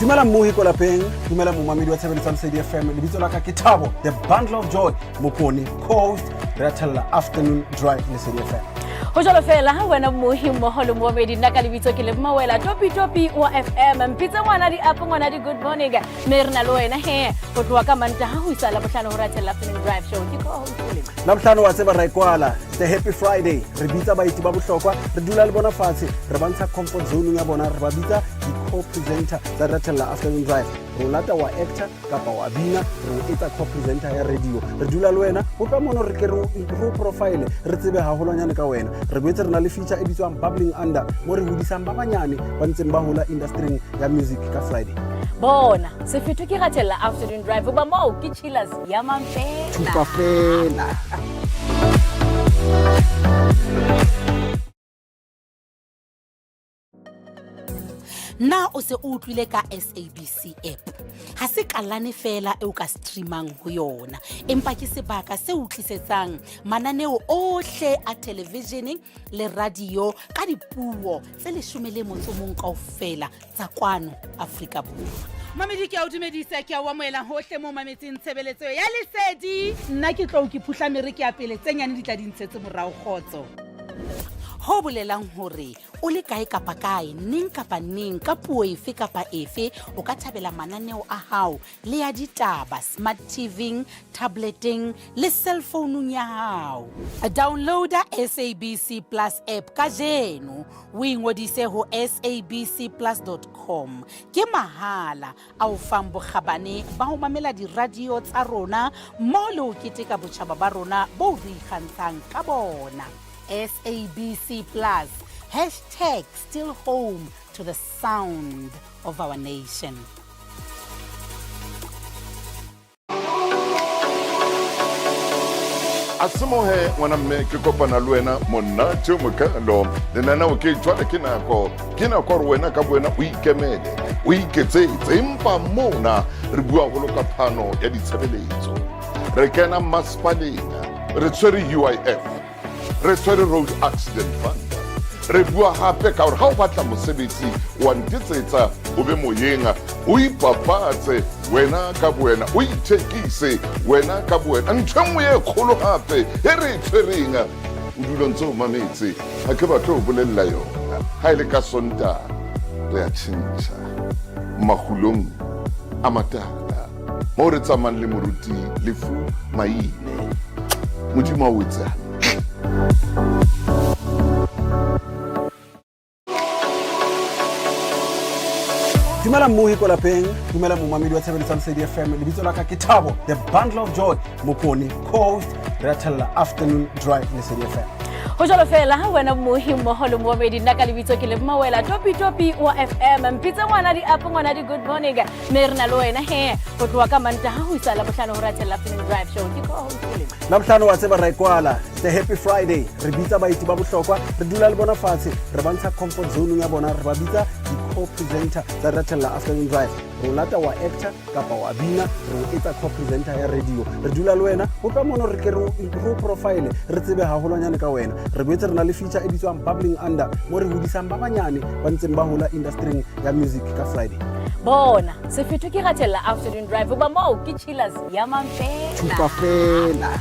Dumela mmohi ko lapeng, dumela momamedi wa tshebeletso ya Lesedi FM. Lebitso la ka ke Thabo, the bundle of joy, Mokone, co-host, re a thella Afternoon Drive Lesedi FM. Ho jalo fela ha wena mmohi mmoho le moomedi, nna ka lebitso ke le Mmawela Topi Topi wa FM. Mpitse ngwana di up, ngwana di good morning. Mme re na le wena he ho tloha ka Mantaha ho isa Labohlano ho Ratella Afternoon Drive Show. Ke co-host le Labohlano wa tseba ra e kwala, the happy Friday. Re bitsa baeti ba bohlokwa, re dula le bona fatshe, re ba ntsha comfort zone ya bona, re ba bitsa di-co-presenter tsa Ratella Afternoon Drive. Re o lata wa actor kapa wa bina, re o etsa co-presenter ya radio. Re dula le wena ho tloha mono, re ke re o profile, re tsebe haholwanyane ka wena. Re boetse re na le feature e bitswang Bubbling Under, mo re hodisang ba banyane ba ntseng ba hola industryng ya music ka Friday. Bona sefetho ke Ratella Afternoon Drive, hoba moo ke chillers ya mampela. Thupa fela. Na o se o utlwile ka SABC app? Ha se kalane feela eo ka streamang ho yona, empa ke sebaka se o tlisetsang mananeo ohle a television le radio ka dipuo tse 11 kaofela tsa kwano Afrika Borwa. Mamedi, ke a o dumedisa, ke a o amohela hohle mo mametseng tshebeletso ya Lesedi. Nna ke tlou ke phuhla mere ke ya pele, tse nyane di tla di ntshetse morao, kgotso. Ho bolelang hore o le kae kapa kae, neng kapa neng, ka puo efe kapa efe, o ka thabela mananeo a hao le ya ditaba smart TV-ing, tableteng le cellfounung ya hao. Downloada SABC Plus app kajeno, o ingodise ho sabcplus.com. Ke mahala a o fang bokgabane ba ho mamela diradio tsa rona mmoho le ho keteka botjhaba ba rona boo re ikgantshang ka bona. SABC Plus, hashtag still home to the sound of our nation. A semohe ngwana mme, ke kopana le wena monate o mokalo lenaneo ke jwale. Ke nako, ke nako gore wena ka bowena o ikemele, o iketsetse, empa mona re bua holo ka phano ya ditshebeletso. Re kena masepaleng, re tshwere UIF, re tshwere Road Accident Fund, re bua hape ka gore ga o batla mosebetsi wa ntetsetsa, o be moyeng, o ipapatse wena ka bowena, o ithekise wena ka bowena. Ntho e nngwe e kgolo gape e re e tshwereng, o dula ntse o mametse, ga ke batle o bolelela yona. Ga e le ka Sontaga re a tšhentšha magulong a matala mo re tsamayng le moruti Lefu Maine. Modimo a o etse hantle. Dumela mmohi ko lapeng, dumela momamedi wa tshebeletso ya Lesedi FM. Lebitso la ka ke Thabo, the bundle of joy, Mokone, co-host, re a thella Afternoon Drive Lesedi FM. Ho jalo fela ha wena mmohi mmoho le moomedi, nna ka lebitso ke le Mmawela Topi Topi wa FM. Mpitse ngwana di up, ngwana di good morning. Mme re na le wena he ho tloha ka Mantaha ho isa Labohlano ho Ratella Afternoon Drive Show. Ke co-host le Labohlano wa tseba ra e kwala, the happy Friday. Re bitsa baeti ba bohlokwa, re dula le bona fatshe, re ba ntsha comfort zone ya bona, re ba bitsa di-co-presenter tsa Ratella Afternoon Drive. Re o lata wa actor kapa wa bina, re o etsa co-presenter ya radio. Re dula le wena ho tloha mono, re ke re o profile, re tsebe haholwanyane ka wena. Re boetse re na le feature e bitswang Bubbling Under, mo re hodisang ba banyane ba ntseng ba hola industryng ya music ka Friday. Bona sefetho ke Ratella Afternoon Drive, hoba moo ke chillers ya mampela. Thupa fela.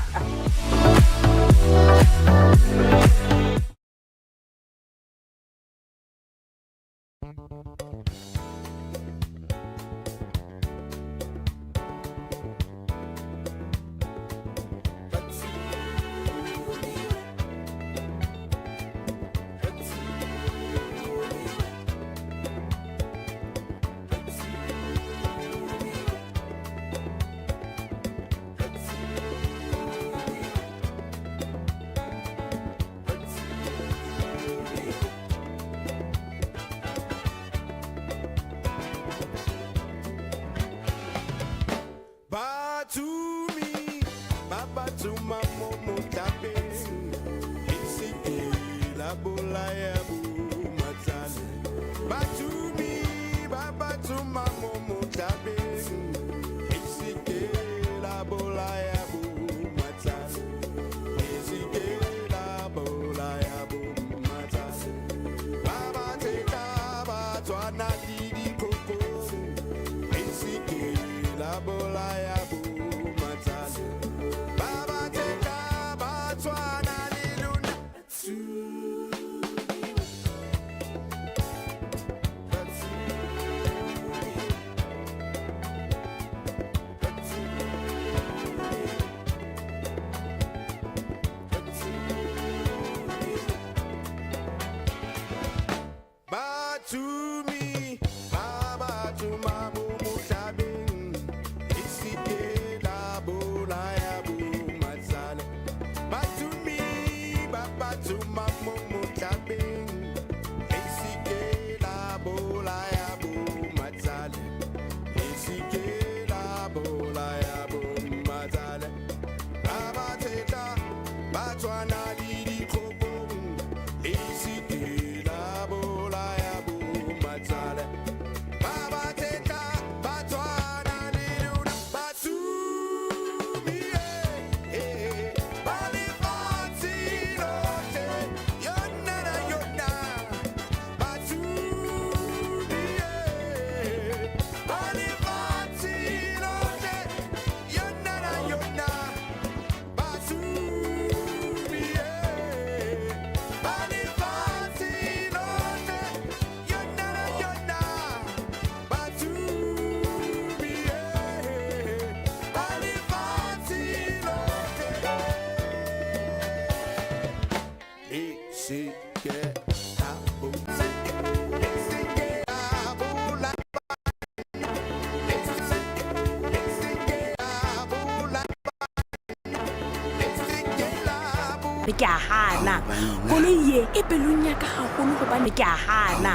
tshwana le lona. Batsumi ba batsuma bo mohlabeng, e se ke la bolaya bo matsale. Batsumi ba batsuma mo mohlabeng, e se ke la bolaya bo matsale. E se ke la bolaya bo matsale. Ba ba thetla ba tshwana le dikgokong, e se ke la bolaya bo matsale. Ba ba thetla ba tshwana le lona. Batsumi, eh, eh, ba lefatshe lohle, yona na yona. Batsumi, eh, ba lefatshe lohle, yona na yona. Batsumi, eh, ba lefatshe lohle, yona na yona. Batsumi, eh, ba lefatshe lohle. E se ke la bo- e se ke la bola- e se ke la bola- e se ke la bo- Ke a hana koloi ye e pelong ya ka haholo, gobane ke a hana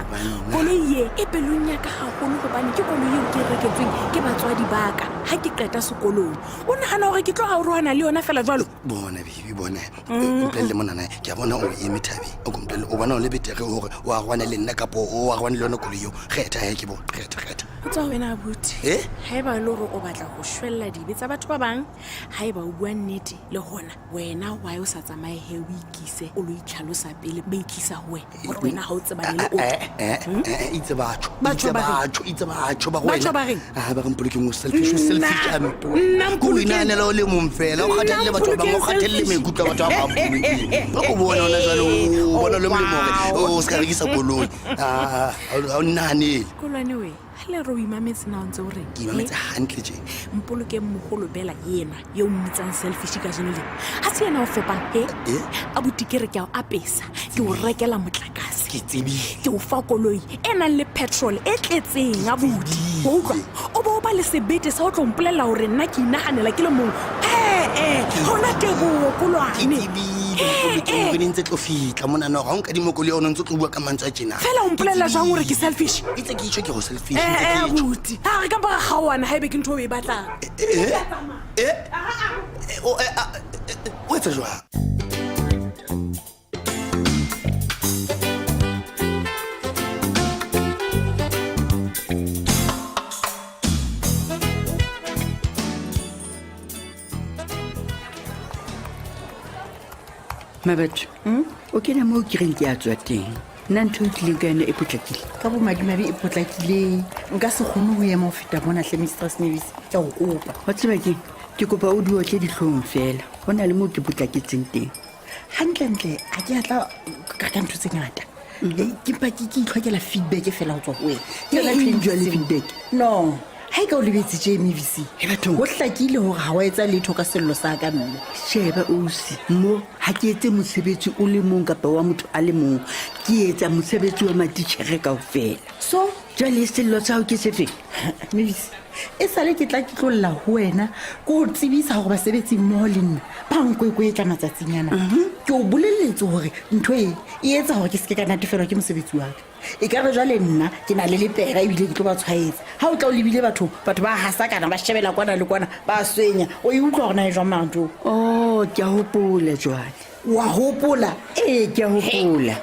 koloi ye e pelong ya ka haholo, gobane ke koloi eo ke e reketsweng ke batswadi ba ka ga ke qeta sekolong. O nagana gore ke tlo gaoroana le yona fela jalo? Bona baby, bona, mpolelele monana. Ke a bona o eme thabeng, o kompolele, o bona o le betere gore o aroane le nna kapo o aroane le yone koloi eo. Kgetha he, ke bona, kgetha, kgetha. O tswa wena abuti. Eh? Ga e ba e le gore o batla go šwelela dibe tsa batho ba bangwe, ga e ba o bua nnete le gona wena, why o sa tsamaye he, o ikise o lo itlhalosa pele ba itlisa go wena gore wena ga o tsebane le ope? Itse batho. Batho Itse ba reng? batho, itse batho ba go Batho wena. ba reng? Ah, ba re Mpolokeng o selfish, o selfish a mpe. Nna Ko o Mpolokeng. inahanela o le mong fela, o kgathelle batho ba bangwe, o Mpolokeng kgathelle selfish. maikutlo a batho ba bang, Mpolokeng. O ko bone hona jwale, o bona o le molemo hore o se ka rekisa koloi. Ah, ha o nnahanele. Kolwane we, ga le re o imametse na o ntse o reng? Ke imametse hantle tje. Mpolokeng mogolo bela ena yo o mmitsang selfish ka jeno le ga se ena o fepang e Eh? abuti. Ke re ke a o apesa, ke o rekela motlakase, Ke tsebile. Ke o fa koloi e nang le petrol e tletseng abuti. O utlwa, o bo o ba le sebete sa o tlo mpolelela gore nna ke inaganela ke le mongwe ee gona tebogo Ke kolwane. tsebile, Mpolokeng, hore ne ntse tlo fihla monana hore ha o nkadimo koloi ya ona, o ntse o tlo bua ka mantswe a tjena. Fela o mpolelela jang gore ke selfish? Itse ke itjho ke go selfish, ntse ee ke tjho. Abuti, a re kampa ra kgaoana ga ebe ke ntho o e batlang. Eh, o eh, ah, eh, eh, o etsa jwang? Mabatho, o kena moo ke reng ke a tswa teng. Nna ntho e tlileng ka yone e potlakile. Ka bomadimabe e potlakileng, nka se kgone ho ema ho feta mona hle, Mistress Mavis, ke a o kopa. Wa tseba keng, ke kopa o di otle ditlhong fela, go na le moo ke potlaketseng teng. Gantlentle a ke atla ka ka ntho tse ngata. Ke mpa ke itlhokela feedback fela go tswa go wena. Ke yona ntho e Eng jwale ntshitseng. feedback? No, ga e ka o lebetse tje, Mavc, He bathong. go hlakile gore ga wa etsa letho ka sello sa ka mme. Sheba osi mo, ga ke etse mosebetsi o le mong kapa wa motho a le mong, ke etsa mosebetsi wa matitjhere kao fela. So Jwale sello sa hao ke sefeng? Mavis, e sale ke tla ke tlolla ho wena ke o tsebisa gore basebetsi mmoho le nna ba nkwekwetla matsatsing ana. Ke o boleletse gore ntho e e etsa gore ke seke ka natefelwa ke mosebetsi wa ka. E ka re jwale nna ke na le lepera ebile ke tlo ba tshwaetsa. Ga o tla o lebile batho, batho ba hasakana, ba shebela kwana le kwana, ba swenya. O e utlwa gore na e jwang mantho? O ke a hopola jwale. Wa hopola? Ee, ke a hopola.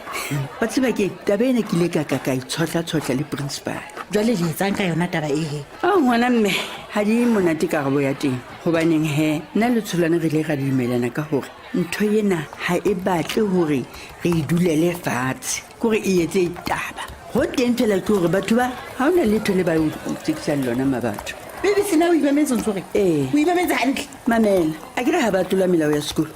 Wa tseba ke taba ena, ke ile ka itshotlha-tshotlha le principal. Jwale le etsang ka yona taba ehe? A ngwana mme, ga di monate karabo ya teng, gobaneng he nna le Tsholwane re ile ra dumelana ka gore ntho ena ga e batle gore re e dulele fatshe, kore e etse taba go teng fela. Ke gore batho ba ga o na letho le ba o tsekisang lona mabatho. Baby sena o imametse o ntse o reng? Ee. O imametse hantle. Mamela, a kere ha ba tlola melao ya sekolo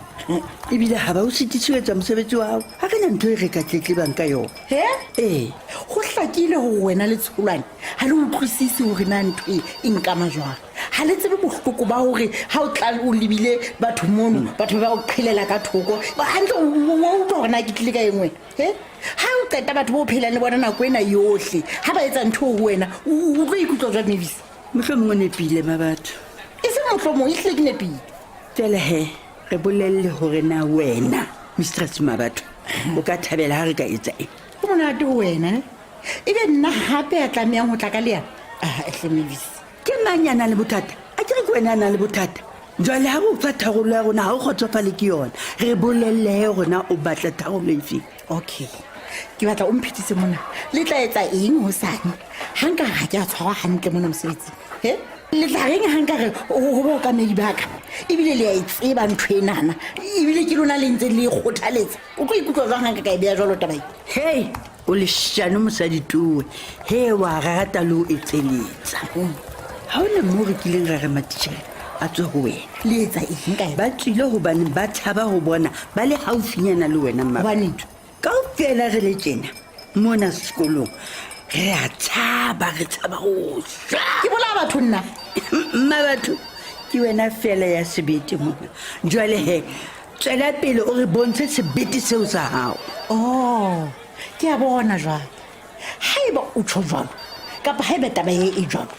ebile ha ba o sitise ho etsa mosebetsi wa hao. Ha re na ntho e re ka tletlebang ka yona. He? Ee. Go hlakile gore wena le Tsholwane ga le utlwisise gore na ntho e e nkama jwang. Ga le tsebe bohloko ba gore ga o tla o lebile batho mono, batho ba o qhelela ka thoko. Hantle o utlwa gore na ke tlile ka engwe. He? Ga o qeta batho bo o phelang le bona nako ena yohle, ga ba etsa ntho ho wena, o tlo ikutlwa jwang, Mavis? Mohlomong o nepile, Mabatho. E seng mohlomong, ehlile ke nepile. Jwale he, re bolelle hore na wena, Mistress Mabatho, o ka thabela ha re ka etsa eng? Go monate ho wena, ne? Ebe nna hape ya tlamehang ho tla ka leano? Ah, ehle Mavis. Ke mang ya nang le bothata? A ke re ke wena ya nang le bothata. Jwale ha re o fa tharollo ya rona, ha o kgotsofale ke yona. Re bolelle he hore na o batla tharollo efe. Okay. Ke batla o mphethise mona. Le tla etsa eng hosane? Ha nka re ha ke a tshwarwa hantle mona mosebetsing. He? Le tla reng ha nka re ho baokamedi ba ka? Ebile le a e tseba ntho enana. Ebile ke lona le ntse le e kgothaletsa. O tlo ikutlwa jwang ha nka ka e beha jwalo taba e? Hei, o leshano mosadi towe. He, wa rata le ho etseletsa. Ha hona moo re kileng ra re matitjhere a tswe ho wena. Le etsa eng ka yona? Ba tswile hobane ba tshaba ho bona ba le haufinyana le wena, mma. Hobaneng? Kaofela re le tjena mona sekolong re a tshaba, re tshaba ho shwa. Ke bolaya batho nna. Mma batho, ke wena fela ya sebete mona. Jwale he, tswela pele o re bontshe sebete seo sa hao. Oh, ke a bona jwale. Haeba o tjho jwalo, kapa haeba taba e e jwalo,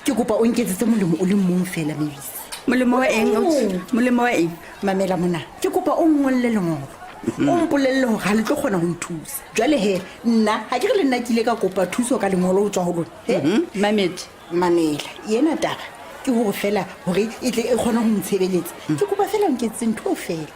ke kopa o nketsetse molemo o le mong fela, Mavis. Molemo wa eng, ausi? Molemo wa eng? Mamela mona, ke kopa o ngolle lengolo. O mpolelle hore ha le tlo kgona ho nthusa. Jwale he, nna ha ke re le nna ke ile ka kopa thuso ka lengolo ho tswa ho lona. He? Mametse. Mamela, ena taba ke hore fela hore e tle e kgone ho ntshebeletsa. Ke kopa fela o nketsetse ntho eo fela.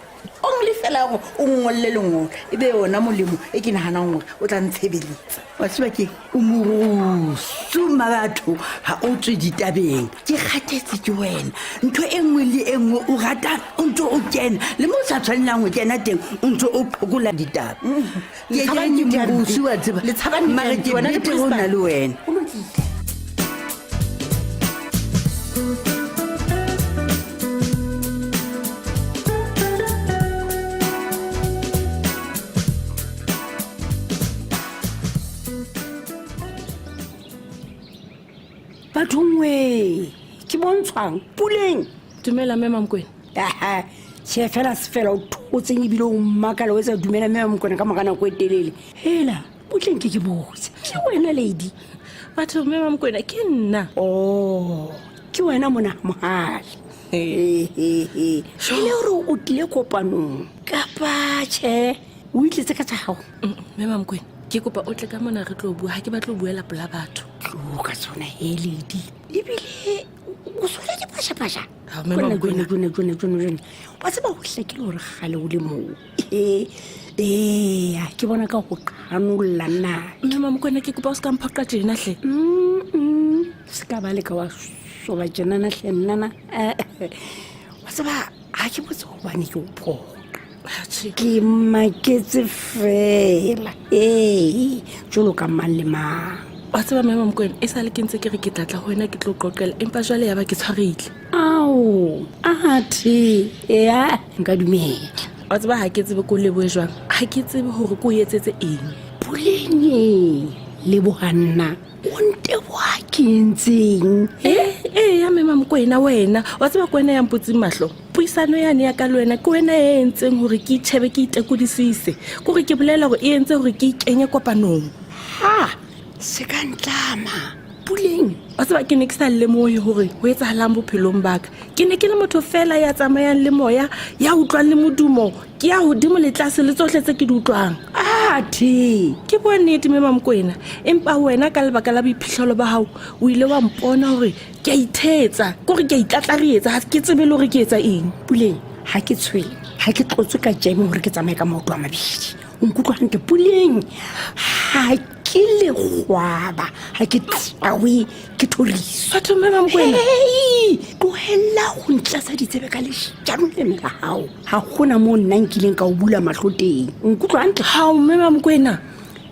Only fela hore o ngolle lengolo, e be yona molemo e ke nahanang hore o tla ntshebeletsa. Wa tseba ke o morusu mma batho, ha o tswe ditabeng. Ke kgathetse ke wena. Ntho e nngwe le e nngwe o rata o ntse o kena, le mo o sa tshwanelang ho kena teng o ntse o qhokola ditaba. Ke Le tshaba ke nnete hampe. morusu wa tseba. Le tshaba nnete Mare hampe, ke wena le betere ho na principal. le wena. Ho lokile. Bathong we, ke bontshwang Puleng. Dumela mme Mamokwena. Aha, tjhe fela se fela o thotseng ebile o mmakala o etsa dumela mme Mamokwena ka mora nako e telele. Hela, butleng ke ke botse. Ke wena lady? Batho mme Mamokwena ke nna. Oh, ke wena mona mohale. E le hore o tlile kopanong kapa tjhe, o itletse ka tsa hao? Mme Mamokwena, ke kopa o tle ka mona re tlo bua, ha ke batle ho buela pela batho. Tlo ka tsona he lady. Ebile o sole dipashapasha. Ha, mme Jona, Mamokwena. jona, jona, jona, jona. Wa tseba ho hlakile hore kgale o le moo. Ee, ee, ke bona ka ho qhanolla na. Mme Mamokwena, ke kopa o se ka mphoqa tjena hle. Se ka ba le ka wa soba tjenana hle nnana. Wa tseba ha ke botse hobane ke o phoqa. Atjhe. Ke maketse fela. Ee, jwalo ka mang le mang. Wa tseba mme Mamokwena, e sale ke ntse ke re ke tla tla ho wena ke tlo qoqela, empa jwale ya ba ke tshwarehile. Ao, athe, ya, nka dumela. Wa tseba ha ke tsebe ko lebohe jwang, ha ke tsebe hore ko etsetse eng. Puleng e, leboha nna. O nteboha ke entseng? Eh, ya mme Mamokwena wena, wa tseba ke wena ya mpotseng mahlo. Puisano yane ya ka le wena ke wena e entseng hore ke itjhebe, ke itekodisise. Ke hore ke bolela hore e entse hore ke ikenye kopanong. Ha, se ka ntlama. Puleng. Wa tseba ke ne ke sa lemohe hore ho etsahalang bophelong ba ka. Ke ne ke le motho fela ya tsamayang le moya, ya utlwang le modumo, ke ya hodimo le tlase le tsohle tse ke di utlwang. Athe. Ke bua nnete mme Mamokwena, empa wena ka lebaka la boiphihlelo ba hao o ile wa mpona hore ke a ithetsa, ke hore ke a itlatlarietsa, ha ke tsebe le hore ke etsa eng. Puleng, ha ke tshwele, ha ke tlotswe ka jeme hore ke tsamaye ka maoto a mabedi. O nkutlwa hantle Puleng? Ha ke lekgwaba, ha ke tlawe ke thoriso. Batho mme Mamokwena. Hei, tlohella ho ntlatsa ditsebe ka leshano lena la hao. Ha hona moo nna nkileng ka o bula mahlo teng. O nkutlwa hantle? Hao mme Mamokwena.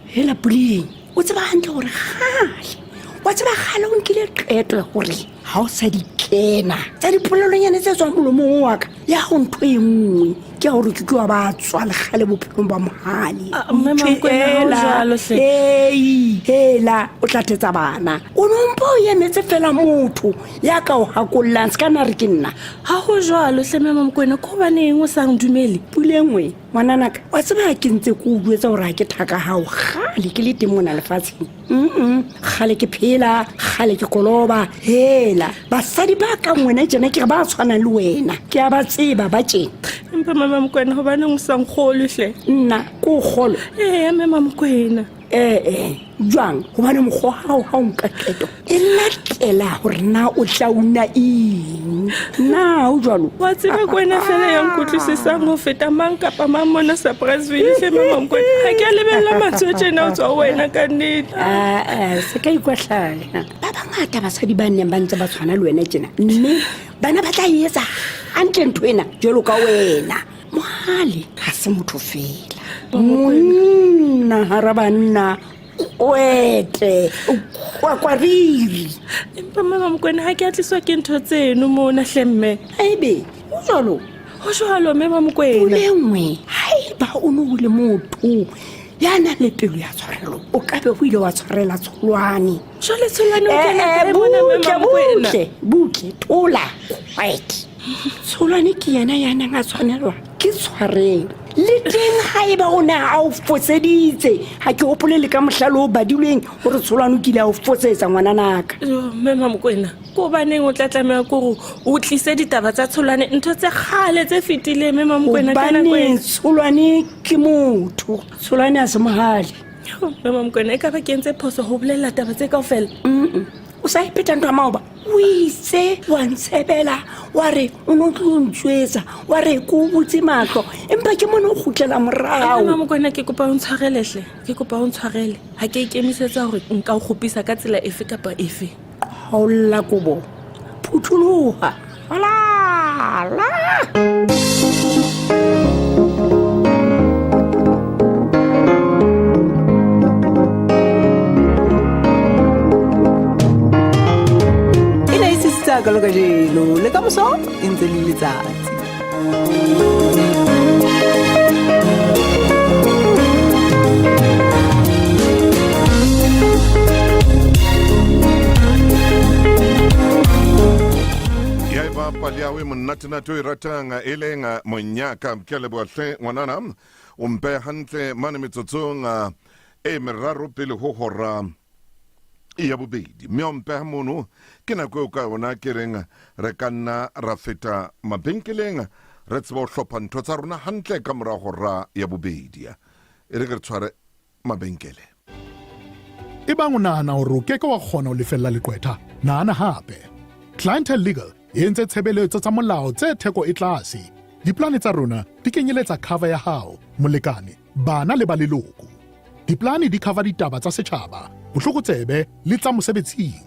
Hela Puleng, o tseba hantle hore kgale, wa tseba kgale o nkile qeto ya hore Ga o sa di kena tsa dipolelonyane tse tswang molomong wa ka ya go ntho e nngwe ke ya gore ke ke wa ba tswa legale bophelong ba mogale. Ah, mme Mamokwena, ha ho jwalo hle. Ei, hela o tla thetsa bana o ne ompa o emetse fela motho ya ka o gakollang se ka na re ke nna. Ga go jwalo hle, mme Mamokwena, ke gobaneng o sa ndumele? Pule nngwe, ngwananaka, wa tseba ke ntse ke o buetsa gore ga ke thaka gago gale ke le teng mona lefatsheng. Gale ke phela, gale ke koloba. Hela, basadi ba kang wena jena, ke re ba tshwanang le wena, ke a ba tseba ba tjena. Empa mama Mokwena, gobaneng o sa nkgolwe hle? Nna ke o kgolwe? Ee, mme Mamokwena. Ee, jwang? Gobane mokgwa gago ga o nka qeto e latela gore na o tla una eng, na o jalo? Wa tseba ke wena fela ya nkutlwisisang go feta mang kapa mang mona Surpriseville hle, mme Mamokwena. Ga ke a lebelela mantswe a tjena o tswa ho wena ka nnete. Aa, se ka ikwatlhaya. Ba bangata basadi ba nneng ba ntse ba tshwana le wena tjena, mme bana ba tla e etsa gantle ntho ena jalo ka wena. Mogale ga se motho fela, monna gara banna, kwete kwakwariri. Empa mme Mamokwena, ga ke a tliswa ke ntho tseno mona hle, mme. Ebe o jalo? Go jalo, mme Mamokwena. Pule nngwe, ga eba o ne o le motho ya nang le pelo ya tshwarelo, o ka be o ile wa tshwarela Tsholwane. Jwale Tsholwane o kena Eh, kae mona, mme butle, Mamokwena? butle, butle, tola, quiet. Tsholwane ke yena ya neng a tshwanelwa ke tshwarelo le teng ga e ba o ne a o foseditse. Ga ke gopole le ka motlhale o badilweng gore Tsholwane o kile a o fosetsa, ngwananaka. Jo, mme Mamokwena, ko baneng o tla tlameha ke gore o tlise ditaba tsa Tsholwane, ntho tse kgale tse fetileng, mme Mamokwena, ka nako Gobaneng? ena? Tsholwane ke motho, Tsholwane a se mogale. Jo, mme Mamokwena, e ka ba ke entse phoso ho bolelela taba tse kaofela? O sa ipeta ntho ya maoba, o itse wa ntshebela, wa re o ne o tlo ntswetsa, wa re ke o botse matlho, empa ke mone o kgutlela morao. Mme Mamokwena, ke kopa o ntshwarele hle, ke kopa o ntshwarele. Ga ke ikemisetsa gore nka o kgopisa ka tsela efe kapa efe. Gaolla kobo, phuthologa, olala. E ne e sisitsa ka lo kajeno le ka moso e ntse le letsatsi. Ya eba pale ya e monnatenate o e ratang, e leng monyaka. Ke a leboha hle ngwanana, o mpe hantle mane metsotsong e 3 pele ho hora ya bobedi, mme o mpeha mono ke nako eo ka yona ke reng re ka nna ra feta mabenkeleng, re tseba ho hlopha ntho tsa rona hantle ka mora hora ya bobedi. E re ke re tshware mabenkele. Ebang o nahana hore o keke wa kgona ho lefella leqwetha, nahana hape. Clientele Legal e entse tshebeletso tsa molao tse theko e tlase. Diplane tsa rona di kenyeletsa cover ya hao, molekane, bana le ba leloko. Diplane di cover ditaba tsa setjhaba, bohlokotsebe le tsa mosebetsing.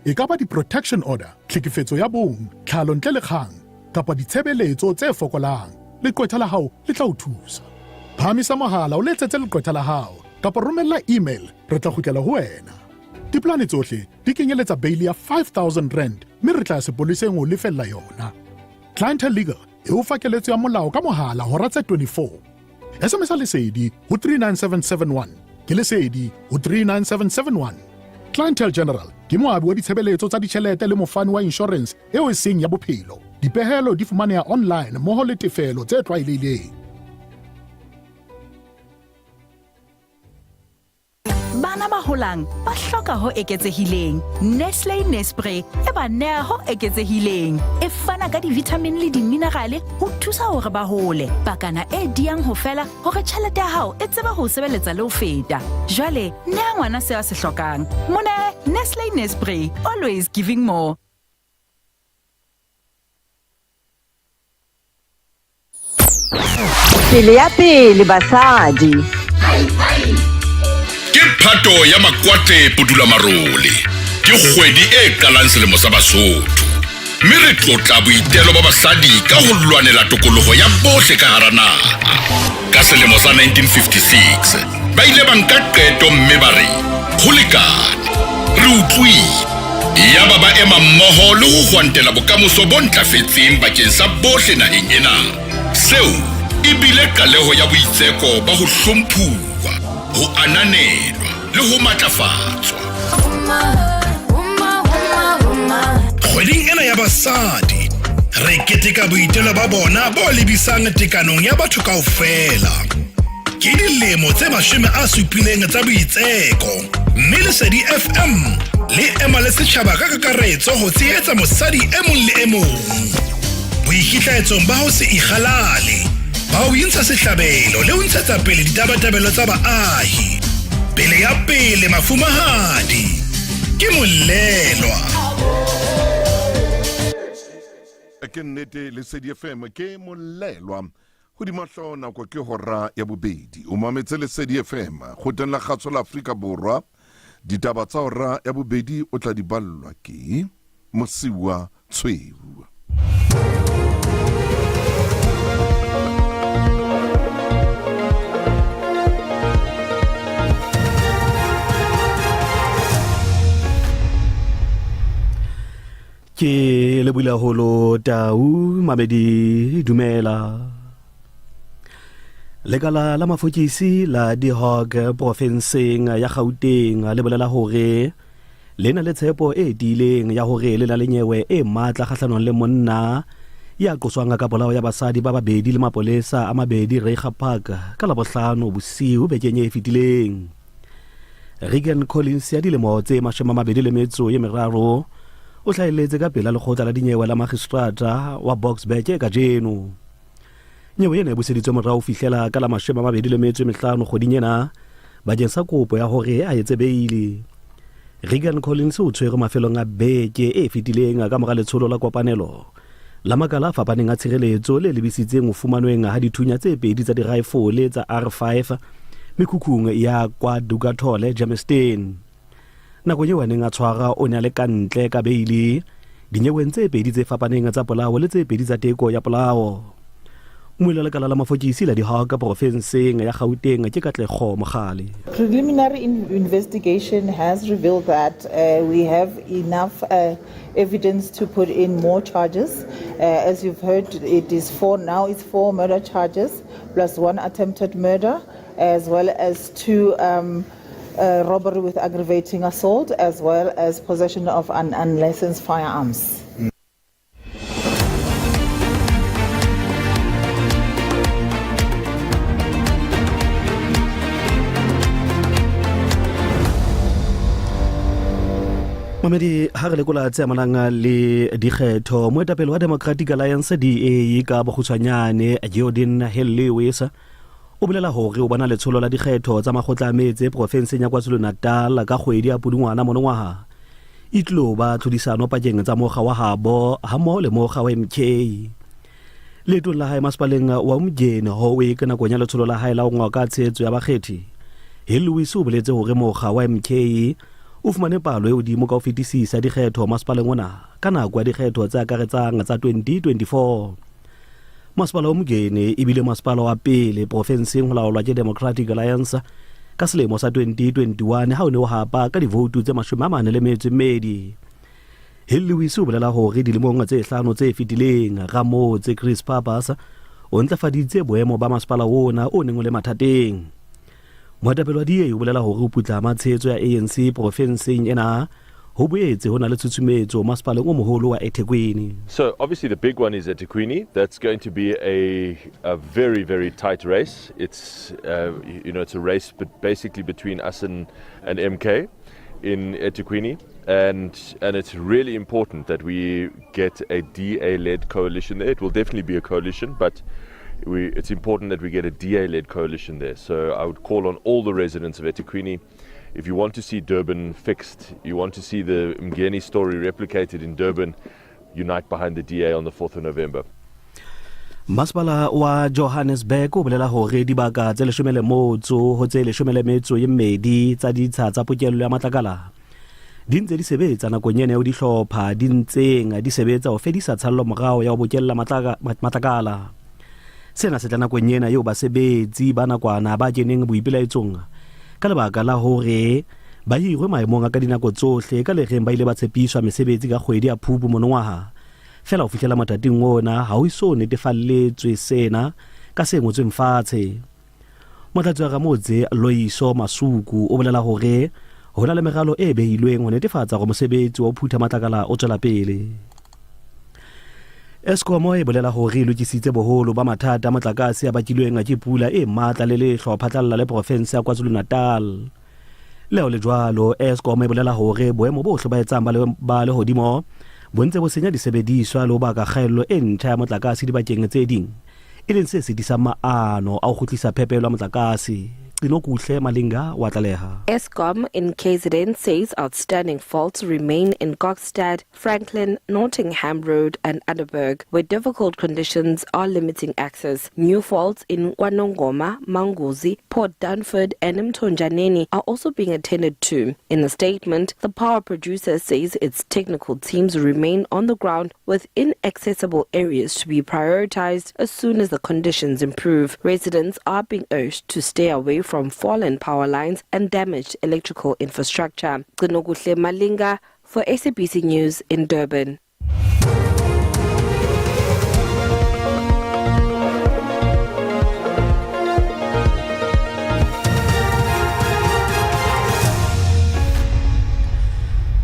E ka ba di-protection order, tlhekefetso ya bong, tlhalo ntle le kgang, kapa ditshebeletso tse fokolang. Leqwetha la hao le tla o thusa. Phahamisa mohala o letsetse leqwetha la hao kapa romella email, re tla kgutlela ho wena. Diplane tsohle di kenyeletsa beili ya 5000 rand, mme re tla ya sepoleseng ho lefella yona. Clientele Legal e o fa keletso ya molao ka mohala hora tse 24. SMS Lesedi ho 39771. Ke Lesedi ho 39771. Clientele General ke moabi wa ditshebeletso tsa ditjhelete le mofani wa insurance eo e seng ya bophelo. Dipehelo di fumaneha online mmoho le tefelo tse tlwaelehileng. Bana ba holang ba hloka ho eketsehileng. Nestle Nespre e ba neha ho eketsehileng. E fana ka di-vitamin le di-minerale ho thusa hore ba hole. Pakana e diyang ho fela hore tjhelete ya hao e tsebe ho sebeletsa le ho feta. Jwale neha ngwana seo a se hlokang. Mo nehe Nestle Nespre, always giving more. Pele ya pele basadi. Ke Phato ya makwate pudula marole, ke kgwedi e qalang selemo sa Basotho, mme re tlotla boitelo ba basadi ka ho lwanela tokoloho ya bohle ka hara naha. Ka selemo sa 1956 ba ile ba nka qeto mme ba re ho lekane, re utlwile. Yaba ba ema mmoho le ho hwantela bokamoso bo ntlafetseng bakeng sa bohle naheng ena. Seo e bile qaleho ya boitseko ba ho hlomphuwa, ho ananelwa le ho matlafatswa. Kgweding ena ya basadi, re keteka boitelo ba bona bo lebisang tekanong ya batho kaofela. Ke dilemo tse 70 tsa boitseko, mme Lesedi FM le ema le setjhaba ka kakaretso ho tshehetsa mosadi e mong le e mong boikitlaetsong ba ho se ikgalale, ba ho intsha sehlabelo le ho ntshetsa pele ditabatabelo tsa baahi. Pele ya pele mafumahadi ke molelwa. Ke nnete Lesedi FM ke molelwa. Hodima hlooho nako ke hora ya bobedi. O mametse Lesedi FM kgoteng la kgaso la Afrika Borwa. Ditaba tsa hora ya bobedi o tla di ballwa ke Mosiwa Tshweu. Ke lebohile haholo Tau Mamedi dumela. Lekala la mafokisi la Dihog profenseng ya Gauteng le bolela hore le na le tshepo e tiileng ya hore le na le nyewe e matla kgahlanong le monna ya qoswang ka polao ya basadi ba babedi le mapolesa a mabedi Reiger Park ka Labohlano bosiu bekeng e fetileng. Regan Collins ya dilemo tse 23 o hlahelletse ka pela lekgotla la dinyewe la magistrata wa Boksburg kajeno. Nyewe ena e buseditswe morao ho fihlela ka la 25 kgweding ena bakeng sa kopo ya hore a etse beili. Regan Collins o tshwerwe mafelong a beke e fetileng ka mora letsholo la kopanelo la makala a fapaneng a tshireletso le lebisitseng ho fumanweng ha dithunya tse pedi tsa diraefole tsa R5 mekhukhung ya kwa Dukathole, Germiston. Nakong eo a neng a tshwara o ne a le ka ntle ka beili dinyeweng tse pedi tse fapaneng tsa polao le tse pedi tsa teko ya polao. Mmuelli wa lekala la mafokisi la Dihawk porofenseng ya Gauteng ke Katlego Mogale. Preliminary investigation has revealed that we have enough evidence to put in more charges. As you've heard, it is four now. It's four murder charges plus one attempted murder, as well as two robbery with aggravating assault, as well as possession of an unlicensed firearms. Mamedi ha re lekola tse amanang le dikgetho, moetapele wa Democratic Alliance DA ka bokgutshwanyane Geordin Hill-Lewis o bolela hore o bona letsholo la dikgetho tsa makgotla a metse profenseng ya KwaZulu-Natal ka kgwedi ya Pudungwana monongwaha e tlilo ba tlhodisano pakeng tsa mokga wa habo hammoho le mokga wa MK. Leetong la hae masepaleng wa Umgeni Howick nakong ya letsholo la hae la ho ngoka tshehetso ya bakgethi, Hill-Lewis o boletse hore mokga wa MK o fumane palo e hodimo ka ho fetisisa dikgetho masepaleng ona ka nako ya dikgetho tse akaretsang tsa 2024. Masepala wa Umgeni e bile masepala wa pele profenseng ho laolwa ke Democratic Alliance ka selemo sa 2021 ha o ne o hapa ka divoutu tse 42. Hill-Lewis o bolela hore dilemong tse hlano tse fetileng, ramotse Chris Pappas o ntlafaditse boemo ba masepala ona o neng o le mathateng. Moetapele wa DA o bolela hore ho putlama tshehetso ya ANC profenseng ena ho boetse ho na le tshutshumetso masepaleng o moholo wa eThekwini. So obviously the big one is eThekwini. That's going to be a very, very tight race. It's a race but basically between us and MK in eThekwini. And it's really important that we get a DA-led coalition there. It will definitely be a coalition, but it's important that we get a DA-led coalition there. So I would call on all the residents of eThekwini, if you want to see Durban fixed, you want to see the Umgeni story replicated in Durban, unite behind the DA on the 4th of November. Masepala wa Johannesburg o bolela hore dibaka tse 13 ho tse 12 tsa ditsha tsa pokello ya matlakala di ntse di sebetsa nakong ena eo dihlopha di ntseng di sebetsa ho fedisa tshallomorao ya ho bokella matlakala. Sena se tla nakong ena eo basebetsi ba nakwana ba keneng boipelaetsong ka lebaka la hore ba hirwe maemong a ka dinako tsohle ka lereng ba ile ba tshepiswa mesebetsi ka kgwedi ya Phupu monongwaha. Feela ho fihlela mathateng ona ha ho eso netefalletswe sena ka se ngotsweng fatshe. Motlatsi wa ramotse Loyiso Masuku o bolela hore ho na le meralo e behilweng ho netefatsa hore mosebetsi wa ho phutha matlakala o tswela pele. Eskom e bolela hore e lokisitse boholo ba mathata a motlakase a bakilweng ke pula e matla le lehlwa ho phatlalla le porofense ya KwaZulu-Natal. Le ha ho le jwalo, Eskom e bolela hore boemo bo hlobaetsang ba lehodimo bo ntse bo senya disebediswa le ho baka kgaello e ntjha ya motlakase dibakeng tse ding, e leng se sitisang maano a ho kgutlisa phepelo ya motlakase. Qinokuhle Malinga wa tlaleha. Eskom in KZN says outstanding faults remain in Kokstad, Franklin, Nottingham Road and Underberg, where difficult conditions are limiting access. New faults in KwaNongoma, Manguzi, Port Dunford and Mtonjaneni are also being attended to. In a statement, the power producer says its technical teams remain on the ground with inaccessible areas to be prioritized as soon as the conditions improve. Residents are being urged to stay away from fallen power lines and damaged electrical infrastructure. Gcinokuhle Malinga for SABC News in Durban.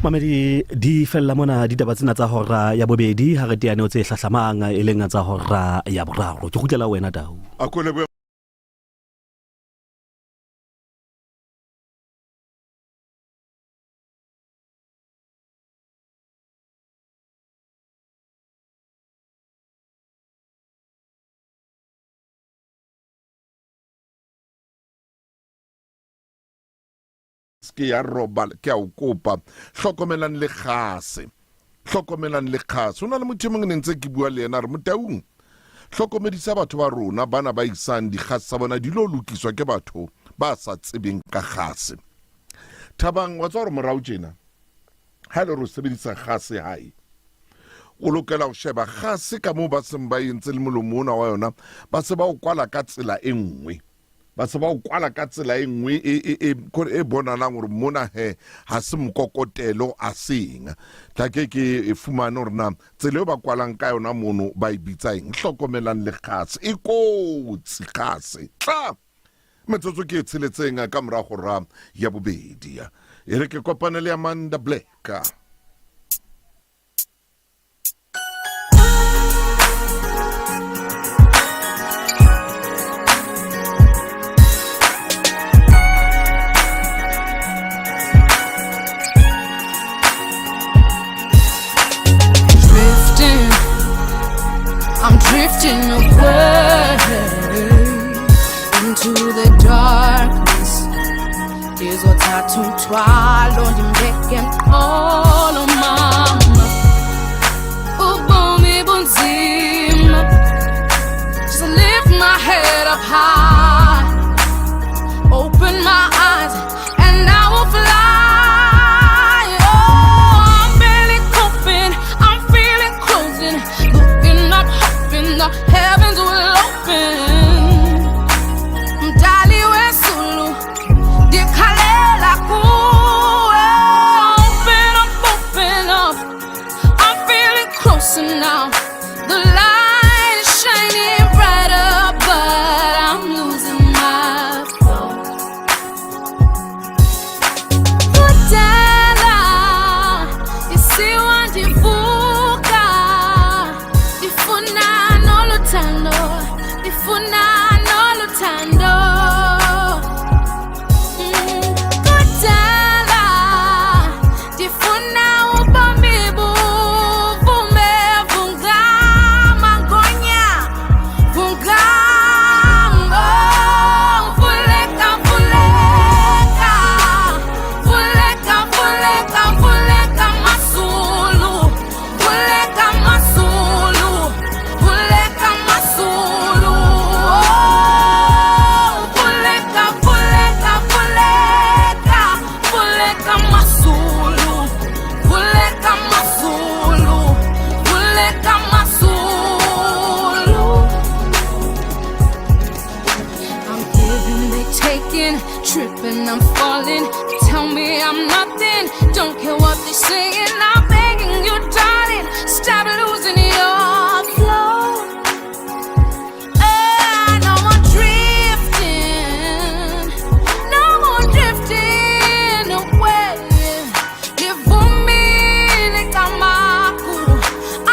Mamedi di fella mona ditaba tsena tsa hora ya bobedi ha re teane tse hlahlamang e leng tsa hora ya boraro. Ke kgutlela wena Tau. A ko lebohe. Ke ya robala, ke a o kopa, hlokomelang le kgase, hlokomelang le kgase. Ho na le motho e mong ne ntse ke bua le yena, a re Motaung, hlokomedisa batho ba rona bana ba isang dikgase tsa bona di lo lokiswa ke batho ba sa tsebeng ka kgase. Thabang, wa tseba hore morao tjena ha e le hore o sebedisa kgase hae, o lokela ho sheba kgase ka moo ba seng ba entse le molomo ona wa yona, ba se ba o kwala ka tsela e nngwe. Ba se ba o kwala ka tsela e nngwe e, e, e, kore e bonalang gore mona he ga se mokokotelo a seng. Tla ke ke e fumane gore na tsela eo ba kwalang ka yona mono ba e bitsa eng. Hlokomelang le gase e kotsi, gase. Tla! Metsotso ke e tsheletseng ka mora hora ya bobedi. E re ke kopane le Amanda Black. Drifting, I'm drifting away into the darkness. Ndizothatha umthwalo ndimbeke emqolo mama. Ubomi bunzima. Just lift my head up high. Open my eyes and I will fly. Oh, I'm barely coping. I'm feeling closing. Looking up, hoping the heavens will open. Mdali wezulu, ndikhalela kuwe. Open up, open up. playing, tripping, I'm falling. They tell me I'm nothing, don't care what they're saying. I'm begging you, darling, stop losing your flow. Ah, no more drifting, no more drifting away. Ngivumile kamaku,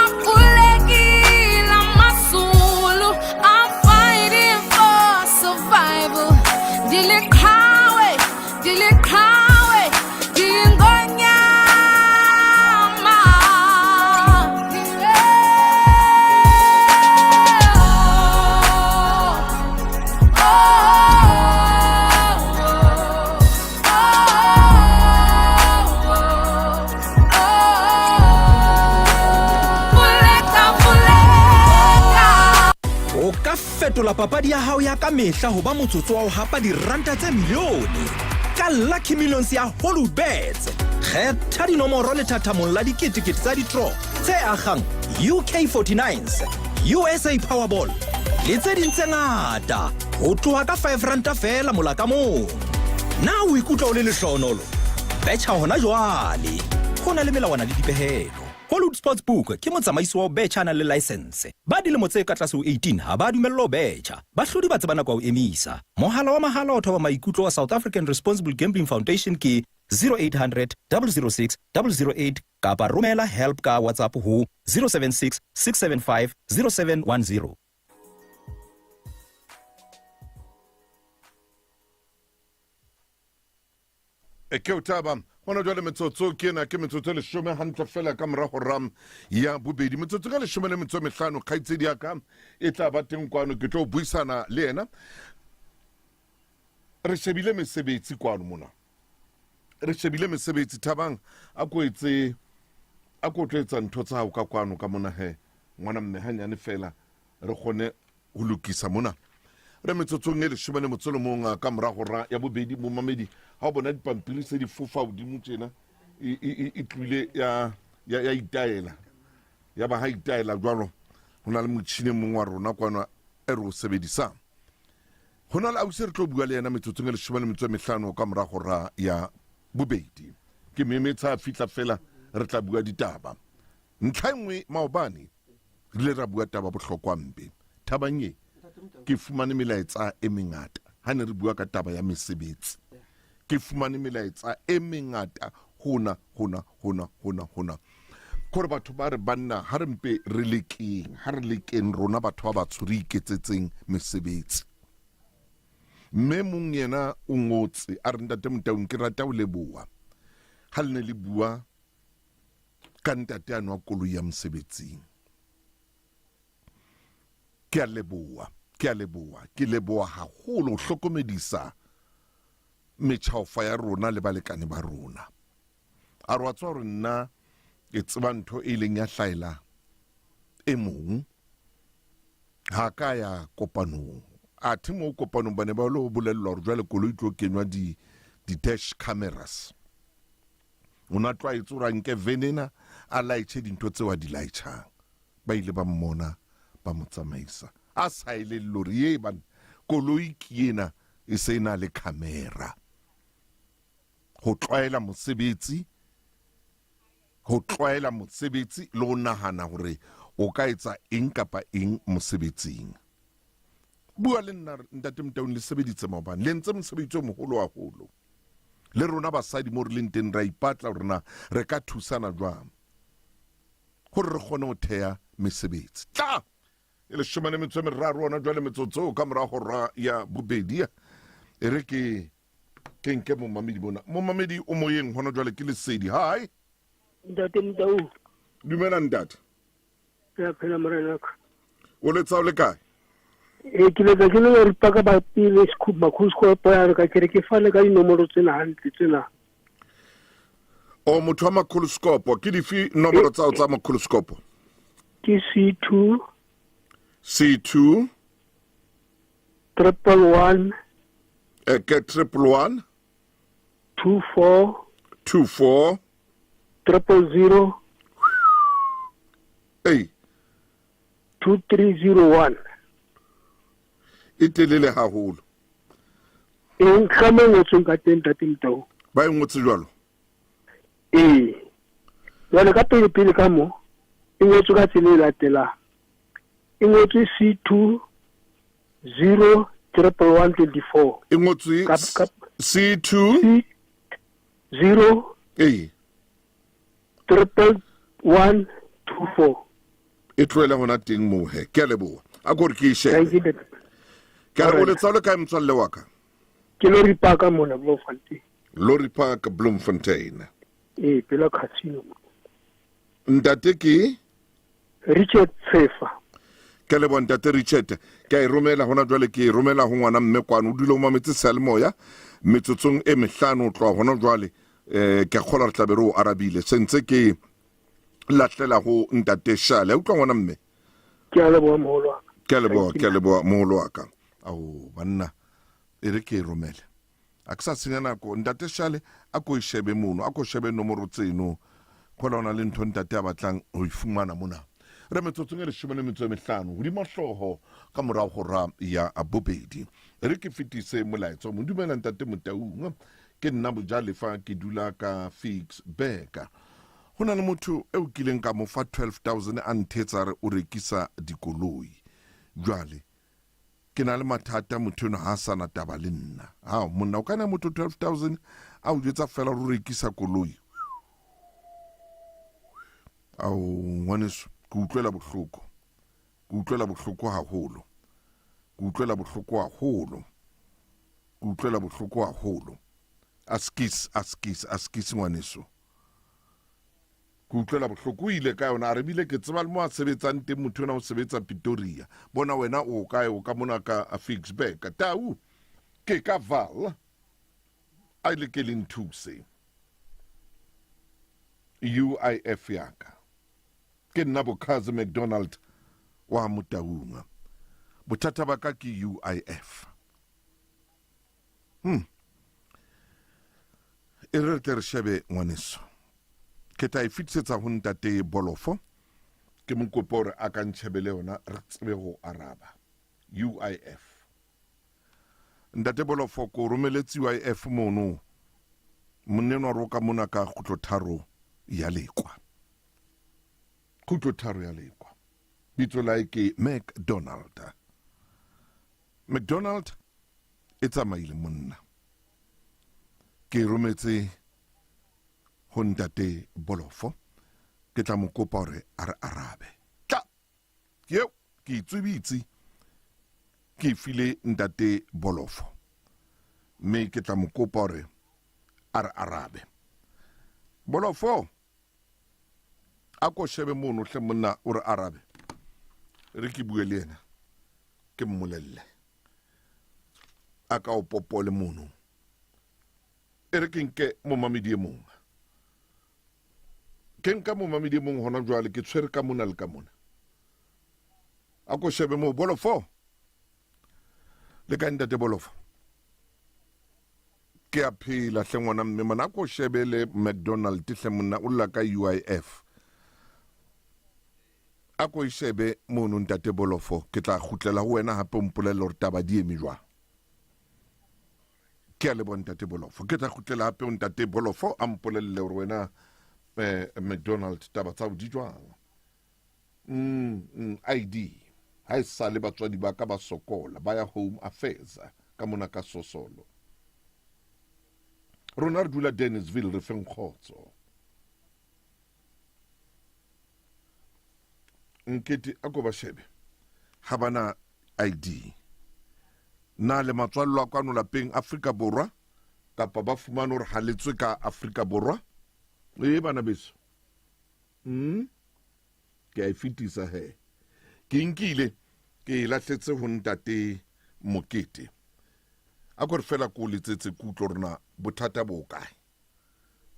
akulekile amazulu. I'm fighting for survival. Ndiliqhawe, ndiliqhawe, ndingonyama. Vuleka, vuleka. O ka fetola papadi ya hao ya ka mehla ho ba motsotso wa ho hapa diranta tse milione ka Lucky Millions ya Hollywoodbets. Kgetha dinomoro lethathamong la diketekete tsa ditro tse akgang UK 49s, USA Powerball le tse ding tse ngata ho tloha ka 5 ranta feela mola ka mong. Na o ikutlwa o le lehlohonolo? Betjha hona jwale. Ho na le melawana le dipehelo. Hollywood Sportsbook ke motsamaisi wa ho betjha a nang le laesense. Ba dilemo tse ka tlase ho 18 ha ba dumellwa ho betjha. Bahlodi ba tseba nako ya ho emisa. Mohala wa mahala wa thoba maikutlo wa South African Responsible Gambling Foundation ke 0800 006 008 kapa romela help ka WhatsApp ho 076 675 0710. E ke o taba gona jwale metsotso ke ena ke metsotso e leshome hantle fela ka mora hora ya bobedi metsotso ka leshome le metso e mehlano kgaitsedi ya ka e tla ba teng kwano ke tlo buisana le yena re shebile mesebetsi kwano mona re shebile mesebetsi thabang a ko etse a ko tlo etsa ntho tsa hao ka kwano ka mona he ngwana mme hanyane fela re kgone ho lokisa mona re metsotsong e leshome le motso le mong ah, ka morago ra ya bobedi momamedi ga o bona dipampiri se di fofa godimo tjena e, e, e, e tlile ya, ya, ya itaela ya ba ga itaela jalo go na le motšhini mongwe wa rona kwano e re o sebedisang go na le ausi re tlo bua le yena metsotsong e leshome le metso e mehlano ka morago ra ya bobedi ke memetsha a fitlha fela re tla bua ditaba ntlha e nngwe maobane re ile ra bua taba bohlokwa mpe thabang e ke fumane melaetsa e mengata ha ne re bua ka taba ya mesebetsi ke fumane melaetsa e mengata hona hona hona hona hona kore batho ba re banna ha re mpe re lekeng ha re lekeng rona batho ba batsho re iketsetseng mesebetsi mme mong yena o ngotse a re ntate Motaung ke rata ho leboha ha le ne le bua ka ntate a nwa koloi ya mosebetsing ke a leboha ke a leboha ke leboha haholo ho hlokomedisa metjhaofa ya rona le balekane ba rona a re wa tswa gore nna ke tseba ntho e ileng ya hlaela e mong ha ka ya kopanong athe moo kopanong ba ne ba lo bolellwa gore jwale koloi tlo kenywa di-dash cameras o ne a tlwaetse gore a nke venena a laetšhe dintho tseo a di laetšhang ba ile ba mmona ba mo tsamaisa a sa elelle gore ye bana koloi ke ena e se e na le camera go tlwaela mosebetsi go tlwaela mosebetsi le go nagana gore o ka etsa eng kapa eng mosebetsing bua le nna ntate Motaung le sebeditse maobane le entse mosebetsi o mogolo haholo le rona basadi mo re leng teng ra ipatla gore na re ka thusana jwang gore re kgone go theya mesebetsi tla e leshome le metso e meraro ona jwale metsotso ka morago ra ya bobedi e re ke ke nke momamedi bona momamedi o moyeng gona jwale ke lesedi hi ntate Motau dumela ntate ke a phela morenaka o letsa o le kae ee ke letsa ke le wa ripa ka bapi le makhuskopo ya ka ke re ke fane ka dinomoro tsena hantle tsena o motho wa makgoloskopo ke dife nomoro tsa tsa makgoloskopo ke c two c two 111 e ke 111 24 24 000 ei 2301 e telele haholo Ee, ka mo e ngotsweng ka teng ntate Motau. Ba e ngotse jwalo? Ee. Jwale ka pele pele ka mo e ngotswe ka tsela e latelang. E ngotswe C 2 0 111 24. E ngotswe C 2 C 0 ee 111 24. E tlohela hona teng moo he. Ke a leboha. A ko re ke e shebe. Ke a re o letsa o le kae motswalle wa ka? Ke Lorry Park mona Bloemfontein. Lorry Park Bloemfontein. Ee, pela casino. Ntate ke Richard Tshefa. Ke leboha ntate Richard. Ke a e romela hona jwale ke e romela ho ngwana mme kwano. O dule o mametse seyalemoya metsotsong e mehlano ho tloha hona jwale. Eh ke a kgolwa re tla be re o arabile. Sentse ke lahlela ho ntate Shale. A utlwa ngwana mme? Ke a leboha moholo wa ka. Ke a leboha, ke a leboha moholo wa ka. Ao banna e re ke e romele. A ke sa senya nako ntate Shale a ko e shebe mono, a ko shebe nomoro tseno. Khola ona le ntho ntate a batlang ho e fumana mona. Re metsotsong e leshome le metso e mehlano hodima hlooho ka morao hora ya bobedi. E re ke fetise molaetsa. Mo dumela ntate Motaung. Ke nna Bojalefa ke dula ka Ficksburg. Ho na le motho eo kileng ka mo fa 12000 a nthetsa re o rekisa dikoloi. Jwale ke na le mathata motho eno ha a sana taba le nna. Hao monna o ka nea motho 12000 a o jwetsa fela o rekisa koloi. Ao ngwaneso ke utlwela bohloko. Ke utlwela bohloko haholo. Ke utlwela bohloko haholo. Ke utlwela bohloko haholo. Askis askis askis ngwaneso. Ke utlwela bohloko o ile ka yona a re bile ke tseba le mo a sebetsang teng motho ena o sebetsa Pretoria. Bona wena o kae o ka mona ka Ficksburg. Tau ke ka Val. A ile ke le nthuse. UIF ya ka. Ke nna Bokhazi McDonald wa Motaung. Bothata ba ka ke UIF. Hmm. E re re tle re shebe ngwaneso. Ke tla e fetisetsa ho ntate Bolofo. Ke mo kope hore a ka ntjhebele yona re tsebe ho araba. UIF. Ntate Bolofo ko romeletse UIF mono. Monnenwa roka mona ka kgutlo tharo ya lekwa. Kgutlo tharo ya lekwa. Bitso la ke McDonald. McDonald e tsamaile monna. Ke rometse ho ntate Bolofo. Ke tla mo kopa hore a re arabe. Tla. Ke eo ke itswebitse. Ke e file ntate Bolofo. Mme ke tla mo kopa hore a re arabe. Bolofo. A ko shebe mono hle monna o re arabe. Re ke bue le yena. Ke mmolelle. A ka o popole mono. E re ke nke momamedi e mong. Ke nka momamedi e mong hona jwale ke tshwere ka mona le ka mona. A ko shebe moo Bolofo. Le kae ntate Bolofo? Ke a phela hle ngwana mme mana a ko shebe le McDonald hle monna o lla ka UIF. A ko e shebe mono ntate Bolofo ke tla kgutlela ho wena hape o mpolelle hore taba di eme jwang. Ke a leboha ntate Bolofo. Ke tla kgutlela hape ho ntate Bolofo a mpolelle hore wena eh, McDonald taba tsa di jwang. Mm, mm, ID ha e sale batswadi ba ka ba sokola ba ya home affairs ka mona ka sosolo. Rona re dula Dennisville re feng kgotso. Nkete a ko ba shebe ha bana ID. Na le matswallo a kwano lapeng Afrika Borwa kapa ba fumane hore ha le tswe ka Afrika Borwa? Ee bana beso. Mm. Ke a e fetisa he. Ke nkile ke e lahletse ho ntate Mokete. A ko re fela ko letsetse ke utlwe hore na bothata bo kae.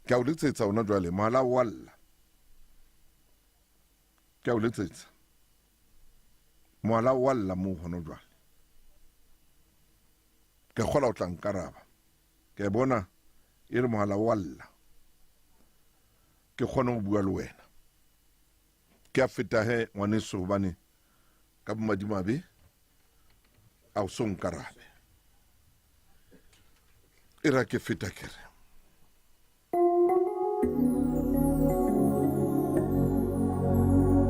Ke a o letsetsa hona jwale mohala wa lla. Ke a o letsetsa. Mohala wa lla moo hona jwale. Ke kgola o tla nkaraba. Ke bona e re mohala wa lla. Ke kgone ho bua le wena. Ke a feta he ngwaneso hobane ka bomadimabe a o so nkarabe. E ra ke feta ke re.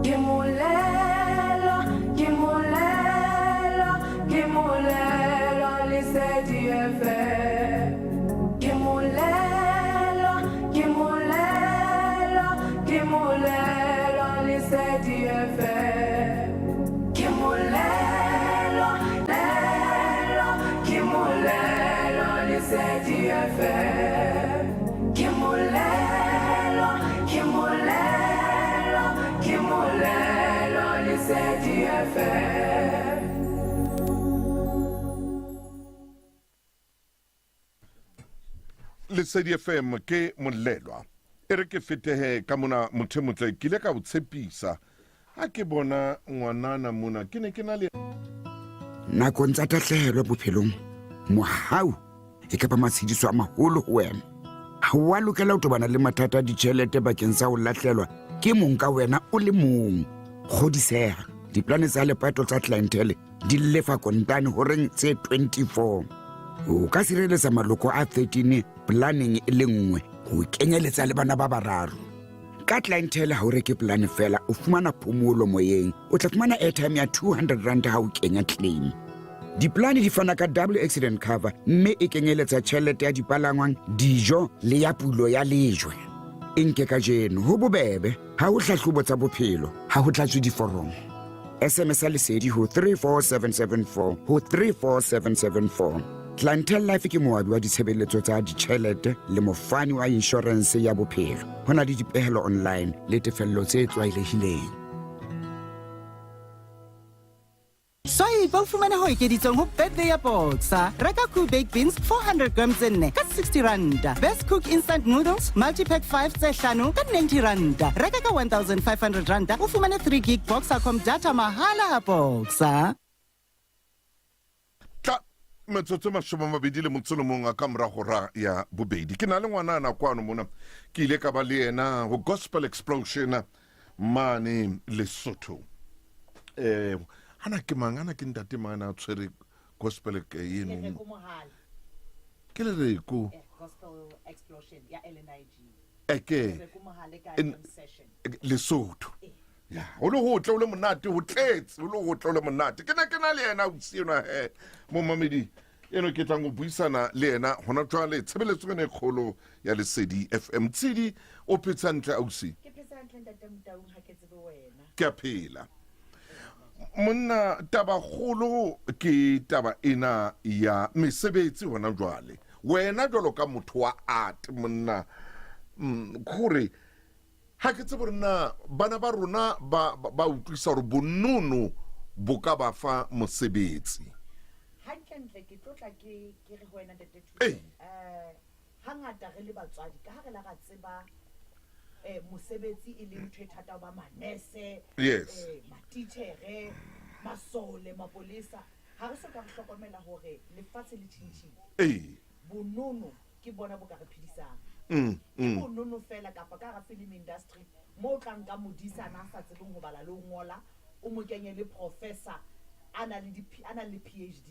Ke molelwa, ke molelwa, ke molelwa Lesedi FM. Ke molelwa, ke molelwa, ke molelwa Lesedi FM. Ke molelwa, lelwa, ke molelwa Lesedi FM. Ke molelwa, ke molelwa, ke molelwa Lesedi FM. Lesedi FM ke molelwa. E re ke fetehe ka mona motho e motle ke ile ka o tshepisa ha ke bona ngwanana mona ke ne ke na le Nakong tsa tahlehelo bophelong, mohau e ka ba matshediso a maholo ho wena. Ha o a lokela ho tobana le mathata a ditjhelete bakeng sa ho lahlelwa ke mong ka wena o le mong. Kgodiseha, diplane tsa lepato tsa Clientele di lefa kontane horeng tse 24. O ka sireletsa maloko a 13 planeng e le nngwe ho kenyeletsa le bana ba bararo. Ka Clientele ha o reke polane fela, o fumana phomolo moyeng. O tla fumana airtime ya 200 rand ha o kenya claim. Diplane di fana ka double accident cover mme e kenyeletsa tjhelete ya dipalangwang, dijo le ya pulo ya lejwe. E nke kajeno, ho bobebe, ha ho hlahlobo tsa bophelo, ha ho tlatswe diforomo. SMS ya lesedi ho 34774 ho 34774. Clientele Life ke moabi wa ditshebeletso tsa ditjhelete le mofani wa inshorense ya bophelo. Ho na le dipehelo online le tefello tse tlwaelehileng. Swipe o fumane ho ekeditsweng ho birthday ya Boxer. Reka Cool Baked Beans 400 grams tse nne ka 60 ranta. Best Cook Instant Noodles Multipack 5 tse hlano ka 90 ranta. Reka ka 1500 ranta o fumane 3 gig Boxercom data mahala ha Boxer. Tla metsotso e mashome a mabedi le motso le mong a ka morago ra ya bobedi. Ke na le ngwanana kwano mona, ke ile ka ba le yena ho Gospel Explosion mane Lesotho. Eh, ana ke mang, ana ke ntate mang a tshwere gospel ke eno? Ke Lereko. Gospel Explosion ya LNIG. Eke. Lesotho. Ya, ho le hotle, ho le monate, ho tletse, ho le hotle, ho le monate. Ke ne ke na le yena ausi enwa he, momamedi eno ke tlang ho buisana le yena hona jwale tshebeletsong ena e kgolo ya Lesedi FM. Tshidi, o phetse hantle ausi? Ke phetse hantle ntate Motaung, ha ke tsebe wena. Ke a phela. Monna, taba kgolo ke taba ena ya mesebetsi hona jwale. Wena jwalo ka motho wa art monna, kore Ha ke tsebe hore na bana ba rona ba, ba, ba utlwisa hore bonono bo ka ba fa mosebetsi. Hantlentle ke tlo tla ke ke re ho wena Ntate Thuso, eh, hangata re le batswadi ka ha re la ra tseba eh, mosebetsi e le ntho e thata ho ba manese, Yes. eh, matitjhere, masole, mapolesa, ha re so ka re hlokomela hore lefatshe le tjhentjhile. Ee. Bonono ke bona bo ka re phedisang. Mm, Ke mm. bonono fela kapa ka hara film industry mo o tla nka modisana a sa tsebeng ho bala le ho ngola, o mo kenye le professor a nang le di, a nang le PhD,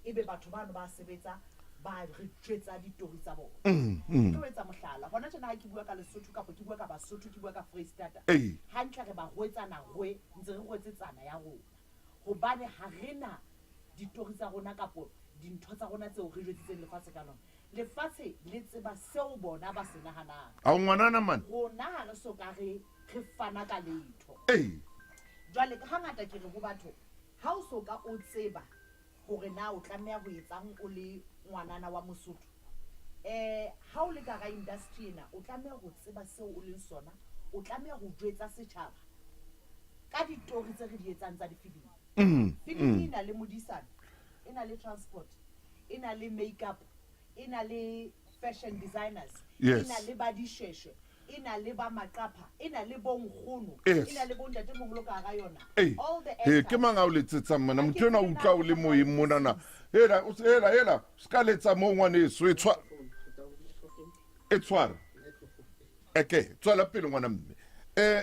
ebe batho bano ba sebetsa ba re jwetsa ditori tsa bona. Mm, Ke mm. tlo etsa mohlala, hona tjena ha ke bua ka Lesotho kapa ke bua ka Basotho, ke bua ka Foreisetata, Ee. hantle re barwetsana rwe, ntse re rwetsetsana ya rona. Hobane ha re na ditori tsa rona kapo dintho tsa rona tseo re jwetsitseng lefatshe ka lona. Lefatshe le tseba seo bona ba se nahanang. Ao ngwanana man. Rona ha re so ka re re fana ka letho. Ee. Jwale hangata ke re ho batho, ha o so ka o tseba hore na o tlameha ho etsang o le ngwanana wa Mosotho, eh, ha o le ka hara industry ena o tlameha ho tseba seo o leng sona, o tlameha ho jwetsa setjhaba ka ditori tse re di etsang tsa difilimi. Filimi e na le modisana, e na le transport, e na le make-up, e na le fashion designers, e na le ba dishweshwe, e na le ba maqapha, e na le bo nkgono, e na le bo ntatemoholo ka hara yona. All the He, ke actors. mang a o letsetsang mona? Motho enwa o utlwa o le moyeng monana. Hela, o se- hela, hela, se ka letsa moo ngwaneso, e tshwa-, e tshware. Eke, tswela pele ngwana mme.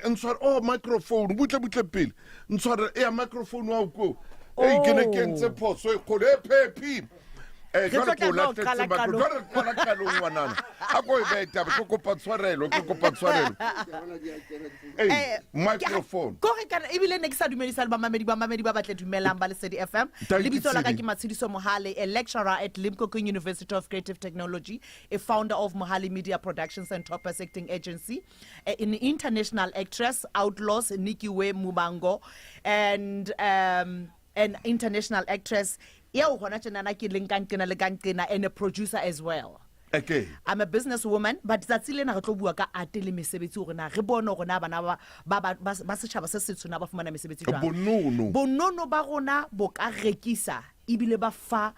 Ntshware, oh, microphone, butle butle pele. Ntshware, ya microphone wa ko. Ei, ke ne ke entse phoso e kgolo. E, Phephi. Eh, Re jwale tlo ke o tlameha ho lahletse qala batho. qalong. Jwale re qala qalong ngwanana. A ko e behe taba, ke kopa tshwarelo, ke kopa tshwarelo. Ei, microphone. Kore kana ebile ne ke sa dumedisa le bamamedi bamamedi ba batle dumelang ba Lesedi FM. Thank you, Lebitso la ka Tshidi. ke Matshidiso Mohale, a lecturer at Limkokwing University of Creative Technology, a founder of Mohale Media Productions and Toppers Acting Agency, an international actress, Outlaws, Nikiwe Mubango, and an international actress eo hona tjenana ke leng ka nqena le ka nqena, and a producer as well. Okay. I'm a businesswoman, but tsatsi lena re tlo bua ka ate le mesebetsi hore na re bone hore na bana ba setjhaba se setsho na ba fumana mesebetsi jwang. Bonono. Bonono ba rona bo ka rekisa ebile ba fa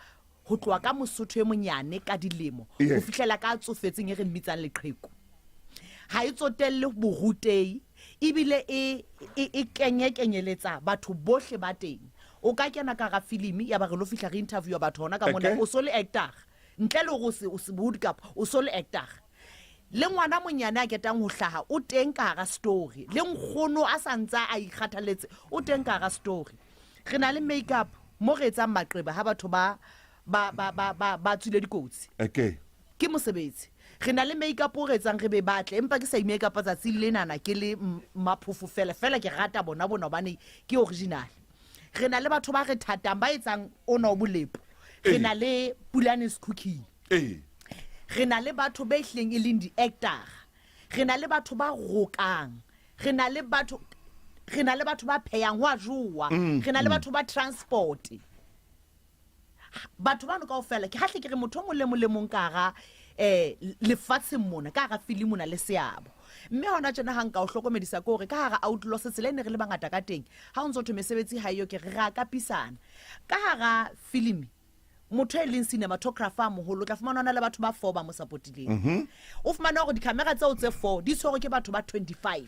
ho tloha ka Mosotho e monyane ka dilemo ho fihlela ka tsofetseng e re mmitsang leqheku. Ha e tsotelle borutehi ebile e kenye kenyeletsa batho bohle ba teng. O ka kena ka hara filimi ya ba re lo fihla re interview batho hona ka mona, o so le actor. Ntle le hore o se bohodi kapa o so le actor. Le ngwana monyane a ketang ho hlaha o teng ka hara story. Le nkgono a sa ntsa a ikgathaletse o teng ka hara story. Re na le makeup mo re etsang maqeba ha batho ba tswile dikotsi. Ke mosebetsi. Re na le makeup o re etsang re be batle, empa ke sa i-makeup tsatsi lenana ke le maphofo fela, fela ke rata bona bona hobane ke original. Re na le batho ba re thatang ba etsang ona o bolepo. Re na le Pulane's Cooking. Re na le batho be hlileng e leng di-actor. Re na le batho ba rokang. Re na le batho, re na le batho ba phehang, ho a jowa. Re na le batho ba transport. Batho bano kaofela, ke hahle ke re motho o mong le mong le mong ka hara, lefatsheng mona, ka hara filimi mona le seabo. Mme hona tjena ha nka o hlokomedisa ke hore ka hara Outlaws tsela e ne re le bangata ka teng, ha o ntso thwe mesebetsi ha eyo, ke re re a kapisana. Ka hara filimi, motho e leng cinematographer moholo, o tla fumana hona le batho ba 4 ba mo supportileng. O fumana hore di-camera tseo tse 4 di tshwerwe ke batho ba 25.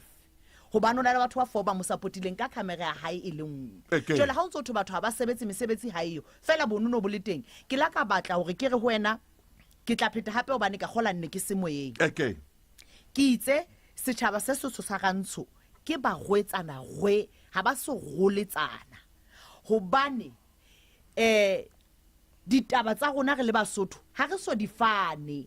Hobane ho na le batho ba 4 ba mo supportileng ka camera ya hae e le nngwe. Jwale ha o ntso thwe batho ha ba sebetse, mesebetsi ha eyo, fela bonono bo le teng. Ke la ka batla hore ke re ho wena, ke tla pheta hape hobane ka kgola nne ke se moyeng. Ke itse setjhaba se setsho sa Rantsho ke barwetsana rwe, ha ba so roletsana. Hobane, ditaba tsa rona re le Basotho ha re so di fane.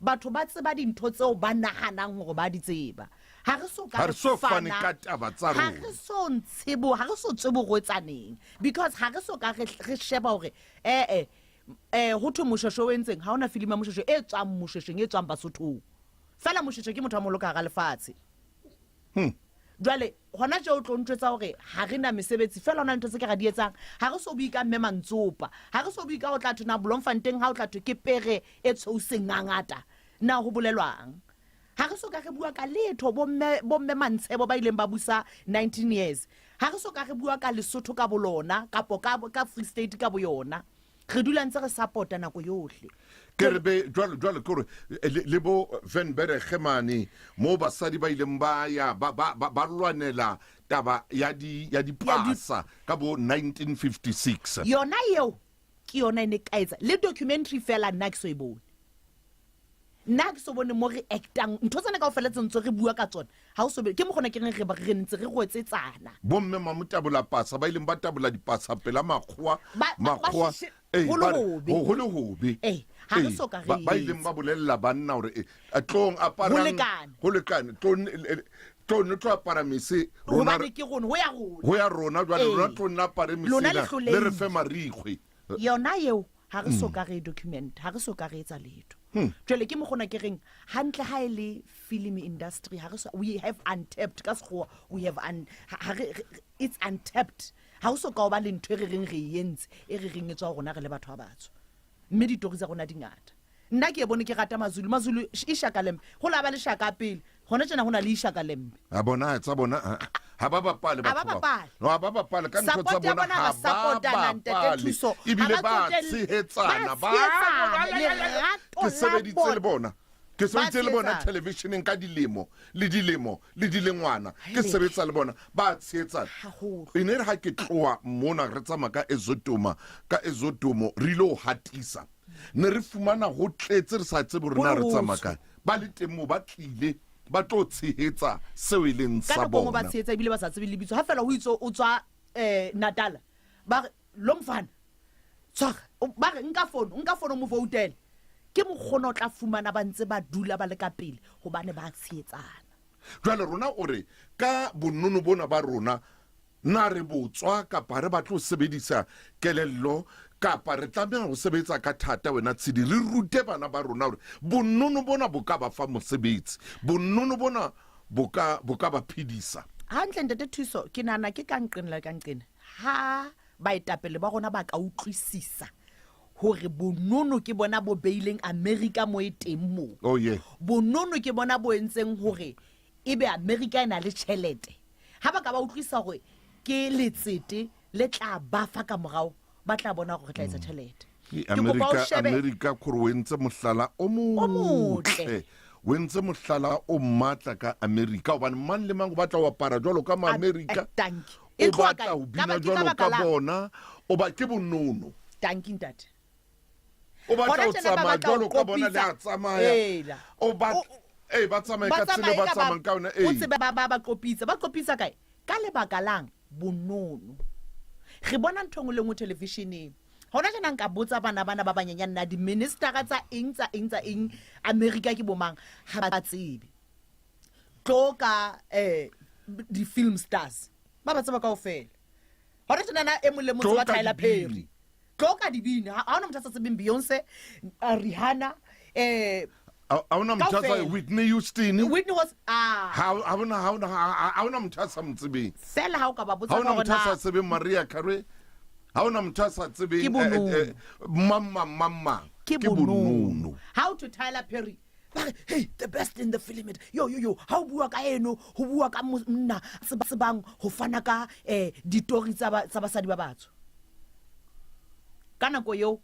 Batho ba tseba dintho tseo ba nahanang hore ba di tseba. Ha re so ka Ha re so fane fana ka taba tsa Ha rona. re so ntshebo, ha re so tsebo rwetsaneng. Because ha re so ka re sheba hore, ho thwe Moshweshwe o entseng, ha hona filimi ya Moshweshwe e tswang Moshweshweng, e tswang Basothong. Fela Moshweshwe ke motho a moholo ka hara lefatshe. Jwale hona tje o tlo ntjwetsa hore ha re na mesebetsi, fela hona ntho tse ke ra di etsang. Ha re so bue ka mme Mantsopa, ha re so bue ka ho tla thwe na Bloemfontein, ha o tla thwe ke pere e tshweu sengangata, na ho bolelwang? Ha re so ka re bua ka letho bomme Mantshebo ba ileng ba busa 19 years. Ha re so ka re bua ka Lesotho ka bolona kapo ka Free State ka boyona. Re dula ntse re support-a nako yohle. Ke re be jwalo, jwalo ke hore, le bo Van Berge mane, moo basadi ba ileng ba ya, ba, ba, ba, ba lwanela taba ya di, ya dipasa ka bo 1956. Yona eo ke yona e ne ka etsa le documentary fela, nna ke so e bone. Nna ke so bone mo re actang ntho tsena kaofela tse ntse re bua ka tsona, ha o so be ke mokgona ke reng re ba re ntse re rwetsetsana. Bomme Mamutabola pasa ba ileng ba tabola dipasa pela makgowa, Ba makgowa, ho le ba re, hobe. ho le hobe. Ha re so ka re Ba ileng etsa. ba bolella banna hore, tlong aparang, Ho lekane. ho lekane, tlong, tlong le tlo apara mese, rona Hobane ke rona, ho ya rona. Ho ya rona jwale, rona tlong le apare mese Lona le ena, hlolehile. le re fe marikgwe. Yona eo ha re so ka re document, ha re so ka re etsa letho. Jwale ke mokgona ke reng hantle ha e le film industry, ha re so, we have untapped ka sekgowa, we have un, ha, ha re, re, it's untapped. Ha o so ka o ba le ntho e re reng re e entse, e re reng e tswa ho rona re le batho ba batsho. Mme ditori tsa rona di ngata. Nna ke e bone ke rata Mazulu, Mazulu e shaka lembe. Ho la ba le shaka pele. Hona tjena ho na le ishaka lembe. A bona tsa bona, ha, ha ba bapale Ha ba batho bao. bapale. No, ha ba bapale ka ntho tsa Support ya bona, bona ha ba ba support-ana, ntate bapale. Thuso. Ebile Ha ba ba tsotelle. tshehetsana, Ba ba tshehetsana, ba lerato Ke la sebeditse le bona. bona. Ke Ba sebeditse le bona tshehetsana. television-eng ka dilemo, le dilemo, le dilengwana. Ke Haele. sebetsa le bona, ba tshehetsana. Haholo. E ne re ha ke tloha mona re tsamaya ka Ezotoma, ka Ezotomo, re ile ho hatisa. Ne re fumana ho tletse re sa tsebe hore na re Ho le tsamaya hotsho. kae. Ba le teng moo ba tlile, ba tlo tshehetsa seo e leng Ka sa nako e nngwe ba bona. tshehetsa ebile ba sa tsebe lebitso. Ha fela ho itse o tswa, Natal, ba re, lo mfana. Tshwara, ba re nka fono, nka fono mo voutele. Ke mokgona o tla fumana ba ntse ba dula ba le ka pele gobane ba tshehetsana. Jwale rona o re ka bonono bona ba rona, na re botswa kapa re batle ho sebedisa kelello kapa re tlameha ho sebetsa ka thata? Wena Tshidi, re rute bana ba rona hore bonono bona bo ka ba fa mosebetsi, bonono bona bo ka bo ka ba phedisa. Hantle ntate Thuso, ke nahana ke ka nqena le ka nqena ha baetapele ba rona ba ka utlwisisa hore bonono ke bona bo beileng Amerika mo e teng moo. Oh yeah. Bonono ke bona bo entseng hore ebe Amerika e na le tjhelete. Ha ba ka ba utlwisisa hore ke letsete le tla ba fa ka morao, ba tla bona hore re tla etsa tjhelete. Ke Ke kopa o Amerika, shebe Amerika kore o entse mohlala o O motle. motle. O entse mohlala o matla ka Amerika hobane mang le mang o batla ho apara jwalo ka Maamerika. Dankie. E O tloha batla kae? ho Ka bina ba- ke ka jwalo baka ka lang? bona. O ba ke bonono. Dankie ntate. O batla Hona ho tjena ba tsamaya batla ho jwalo ka bona le qopitsa. a tsamaya. Ela. O bat ee ba tsamaye Ba ka tsela tsamaye ba ka ba- tsamayang ka yona o ee. tsebe ba ba ba qopitsa. Ba qopitsa kae? Ka lebaka lang? Bonono. Re bona ntho e nngwe le nngwe television-eng. Hona tjena nka botsa bana bana ba banyenyane na di-ministera tsa eng tsa eng tsa eng Amerika ke bomang, ha ba tsebe. Tlo ka eh di-film stars ba ba tseba kaofela. Hona tjena na e mong le mong Tlo tseba ka Tyler dibini. Perry. Tlo ka dibini. Ha hona motho a sa tsebeng Beyonce, Rihanna, eh Ha hona motho a sa Kaofela. Whitney Houston. Whitney was ah Ha hona ha hona ha hona motho a sa mo tsebeng. fela ha o ka ba botsa Ha hona hore motho a sa na tsebeng Maria Carey. Ha hona motho a sa tsebeng Ke bonono. mang mang mang mang. Ke bonono. Ha o thwe Tyler Perry ba re hey the best in the film it yo yo yo ha o bua ka eno ho bua ka monna tsebang ho fana ka eh ditori tsa ba tsa basadi ba batsho ka nako eo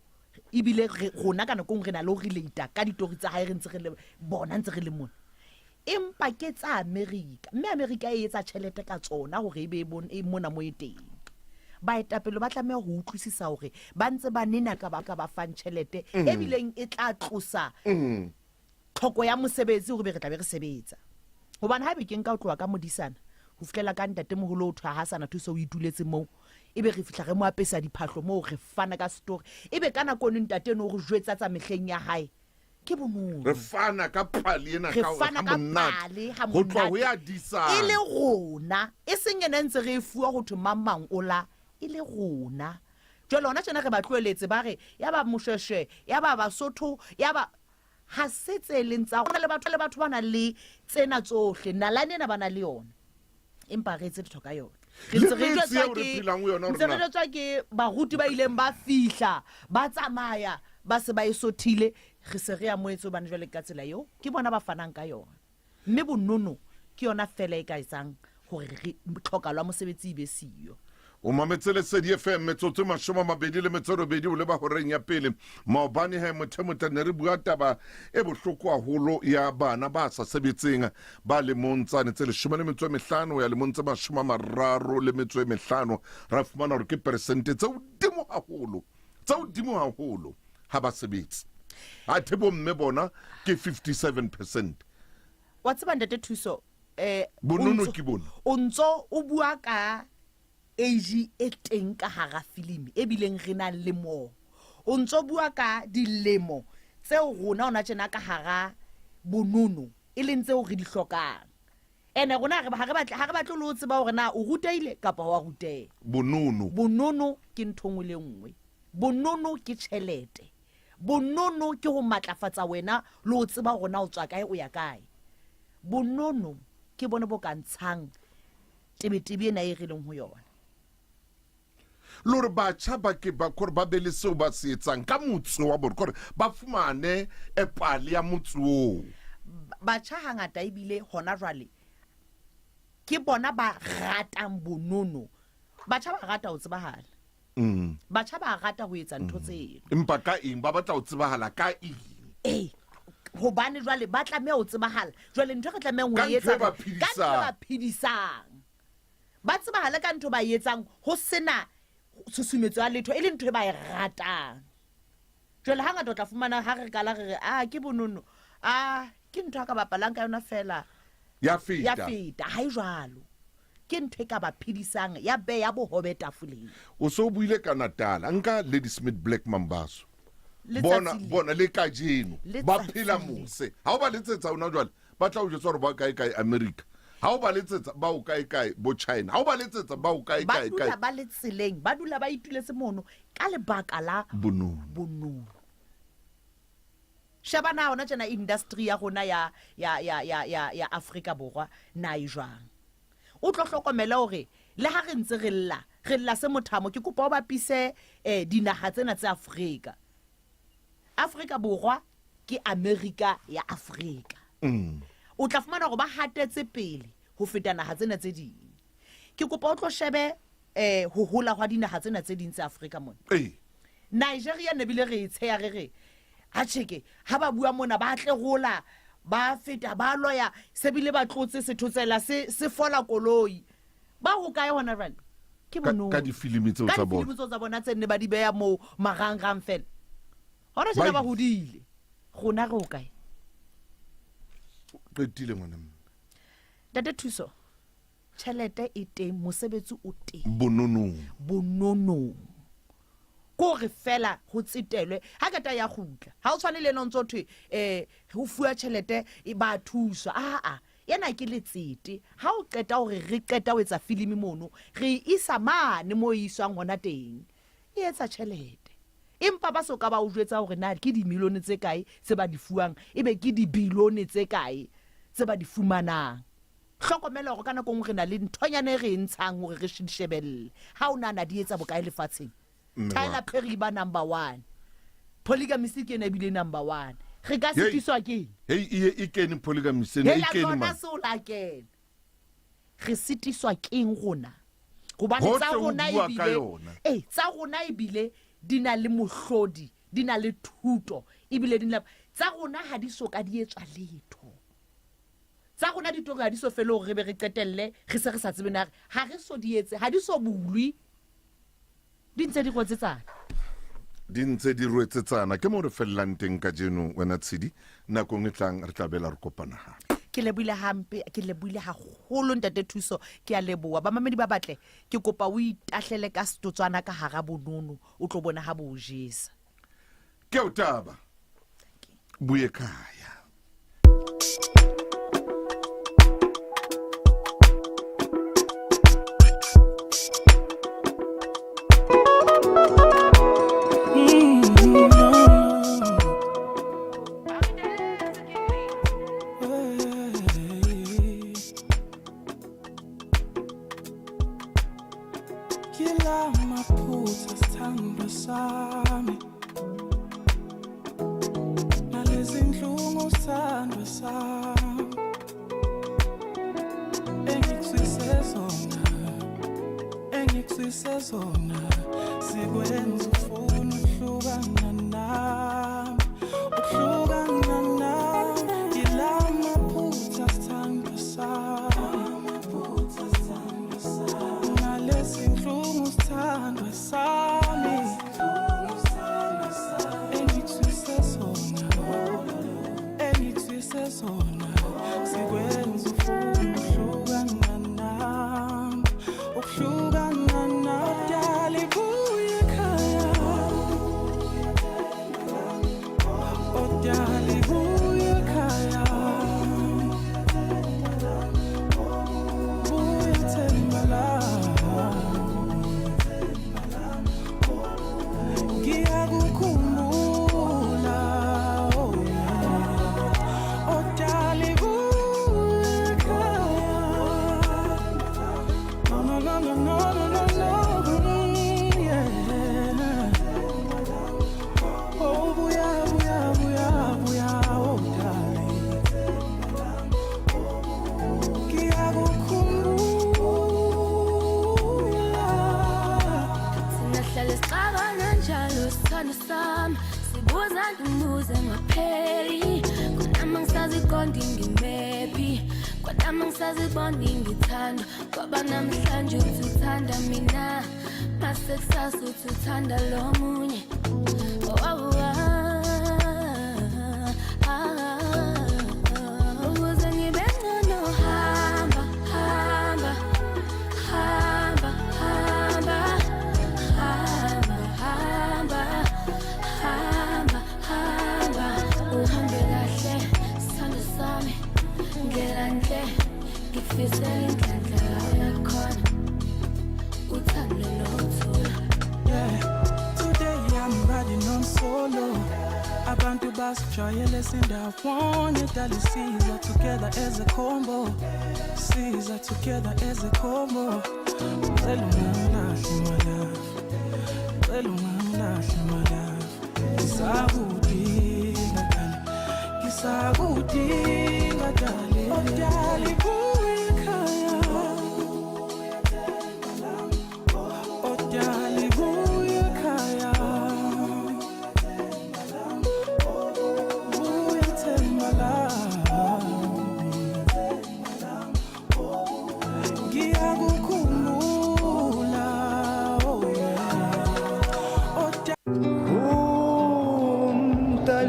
ebile re rona ka nakong re na le ho relate ka ditori tsa hae re ntse re le bona ntse re le mona empa ke tsa Amerika mme Amerika e etsa tjhelete ka tsona hore e be e e mona mo e teng. Baetapele ba tlameha ho utlwisisa hore ba ntse ba nena ka ba ka ba fang tjhelete e bileng e tla tlosa tlhoko ya mosebetsi hore be re tla be re sebetsa. Hobane haebe ke nka ho tloha ka modisana ho fihlela ka ntatemoholo ho thwe ha sana thuso o ituletse moo, ebe re fihla re mo apesa diphahlo moo re fana ka story, ebe ka nako eno ntate eno o re jwetsa tsa mehleng ya hae. Ke bonono. Re fana ka pale ena Re ka fana ha ka monate. pale ha Ho tloha ho monate. ya disang. E le rona, e seng ena ntse re e fuwa ho thwe mang mang o la, e le rona. Jwale hona tjena re ba tlohelletse ba re ya ba Moshweshwe, ya ba Basotho, ya ba ha se tse leng tsa rona le batho le batho ba nang le tsena tsohle, nalane ena ba na le yona. Empa re etse letho ka yona. Re Le ntse re metse jwetswa eo re ke phelang ho yona hore ntse re na jwetswa ke baruti ba ileng ba fihla, ba tsamaya, ba se ba e sothile, re se re amohetse hobane jwale ka tsela eo ke bona ba fanang ka yona. Mme bonono ke yona feela e ka etsang hore re tlhokalo ya mosebetsi e be siyo. O mametse Lesedi FM metsotso e 28 o leba horeng ya pele. Maobane he mothemotle ne re bua taba e bohloko haholo ya bana ba sa sebetseng ba lemong tsane tse 15 ho ya lemong tse 35. Ra fumana hore ke peresente tse hodimo haholo, tse hodimo haholo ha ba sebetse. Athe bomme bona ke 57%. Wa tseba ntate Thuso, eh Bonono ke bona. o ntso o bua ka age e teng ka hara filimi e bileng re nang le moo. O ntso bua ka dilemo tseo rona hona tjena ka hara bonono e leng tseo re di hlokang. Ene rona ha re ha re batle ha re batle le ho tseba hore na o rutehile kapa ha wa ruteha. Bonono. Bonono ke ntho nngwe le nngwe. Bonono ke tjhelete. Bonono ke ho matlafatsa wena le ho tseba hore na o tswa kae o ya kae. Bonono ke bone bo ka ntshang tebetebe ena e re leng ho yona. Le hore batjha ba ke ba kore ba be le seo ba se etsang ka motse wa bona, kore ba fumane e pale ya motse oo. Batjha hangata ebile hona jwale ke bona ba ratang bonono. Batjha ba rata ho tsebahala. Batjha ba rata ho etsa ntho tseno. Empa ka eng? Ba batla ho tsebahala ka eng? Ee, hobane jwale ba tlameha ho tsebahala. Jwale ntho e re tlamehang ho Ka e ntho e etsa ba ka ntho e ba phedisang. phedisang. Ba tsebahale ka ntho ba e etsang ho sena tshusumetso ya letho, e le ntho e ba e ratang. Jwale hangata o tla fumana ha re kala re re a ke bonono, a ke ntho a ka bapalang ka yona feela. Ya feta. Ya feta, ha e jwalo. ke ntho e ka ba phedisang ya beya bohobe tafoleng. O se o buile ka Natal, nka Ladysmith Black Mambazo. Bona bona le kajeno ba phela mose. Ha o ba letsetsa ona jwale ba tla o jwetsa hore ba kae kae America. Ha o ba letsetsa ba o kae kae bo China. Ha o ba letsetsa ba o kae kae kae. Ba dula ba le tseleng, ba dula ba ituletse mono ka lebaka la bonono. Bonono. Sheba na hona tjena industry ya rona ya ya ya ya ya ya Afrika Borwa na e jwang. O tlo hlokomele hore le ha re ntse re lla, re lla se mothamo, ke kopa o bapise eh, dinaha tsena tse Afrika. Afrika Borwa ke Amerika ya Afrika. O tla fumana hore ba hatetse pele ho feta naha tsena tse ding. Ke kopa o tlo shebe eh ho hola hwa dinaha tsena tse ding tse Afrika mona. Ee. Nigeria ne bile re e tsheya re re atjheke ha ba bua mona ba tlerola ba feta ba loya se bile ba tlotse sethotsela se se fola koloi. Ba ho kae hona jwale? Ke bonono. Ka difilimi tseo tsa bona. Ka difilimi tseo tsa bona tse nne ba di beya moo marangrang fela. Hona tjena ba hodile. Rona re ho kae? Qetile ngwana mme. Ntate Thuso, tjhelete e teng, mosebetsi o teng. Bononong. Bononong. Ko re fela ho tsetelwe ha keta ya kgutla. Ha o tshwane le ena o ntso thwe eh ho fuwa tjhelete e ba thuswa. Aa ena ke letsete. Ha o qeta hore re qeta ho etsa filimi mono, re e isa mane mo e iswang hona teng. E etsa tjhelete. Empa ba so ka ba o jwetsa hore na ke dimilione tse kae tse ba di fuwang, ebe ke dibilione tse kae tse ba di fumanang. Hlokomela hore ka nako e nngwe re na le nthonyana e re e ntshang hore re di shebelle. Ha o nahana di etsa bokae lefatsheng? Mme wa Tyler ka. Perry e ba number one. Polygamist ke ena ebile number one. Re ka Hei. sitiswa keng? Hei e ye e kene polygamist ena e Hela kene tsona man. se o la kena. Re sitiswa keng rona? Hobane Hohle tsa ho rona bua ka ebile yona. eh tsa rona ebile di na le mohlodi, di na le thuto, ebile di na tsa rona ha di so ka di etswa letho. Tsa rona ditori ha di so fele hore re be re qetelle re se re sa tsebe na ha re so di etse, ha di so bulwe. Di ntse di rwetsetsana. Di ntse di rwetsetsana. Ke moo re fellang teng kajeno wena Tshidi. Nakong e tlang re tla bela re kopana hape. Ke lebohile hampe, ke lebohile haholo Ntate Thuso, ke a leboha. Bamamedi ba batle, ke kopa o itahlele ka setotswana ka hara bonono, o tlo bona ha bo o jesa. Ke o taba. Buye khaya. Kila maphutha sithandwa sami nalezinhlungu sithandwa sami engikuzwise zona engikuzwise zona zikwenza ufuna ukuhlukana nami ukuhlukana nami yila maphutha sithandwa sami nalezinhlungu sithandwa sami engikuzwise zona engikuzwise zona zikwenza ufuna ukuhlukana nami ukuhlukana nami dali buye ekhaya odali buye ekhaya buye themba lami ngiyakukhumbula oh yeah. Odali buye ekhaya no no no no no no no no yeah oh buya buya buya buya oh darling ngiyakukhumbula Singahlale sixabana njalo sithando sami sibuza ngibuze ngapheli kwanami ngisaziqondi ngimephi kwanami ngisaziboni ngithandwa ngoba namhlanje uthi uthanda mina mase kusasa uthi uthanda lo munye Oh, oh, ah, ah, ah. Ukuze ngibe ngcono hamba hamba Ngikufisela inhlanhla la uyakhona. Uthando nokuthula. Yeah, today I'm riding on solo. Abantu basijwayele sindawonye dali siza together as a combo. Siza together as a combo. Cela ungangilahli my love. Cela ungangilahli my love. Ngisakudinga dali. Ngisakudinga dali. Oh dali buya ekhaya. Oh dali buya ekhaya. Buya themba lami. Ngiyakukhumbula, oh yeah. Oh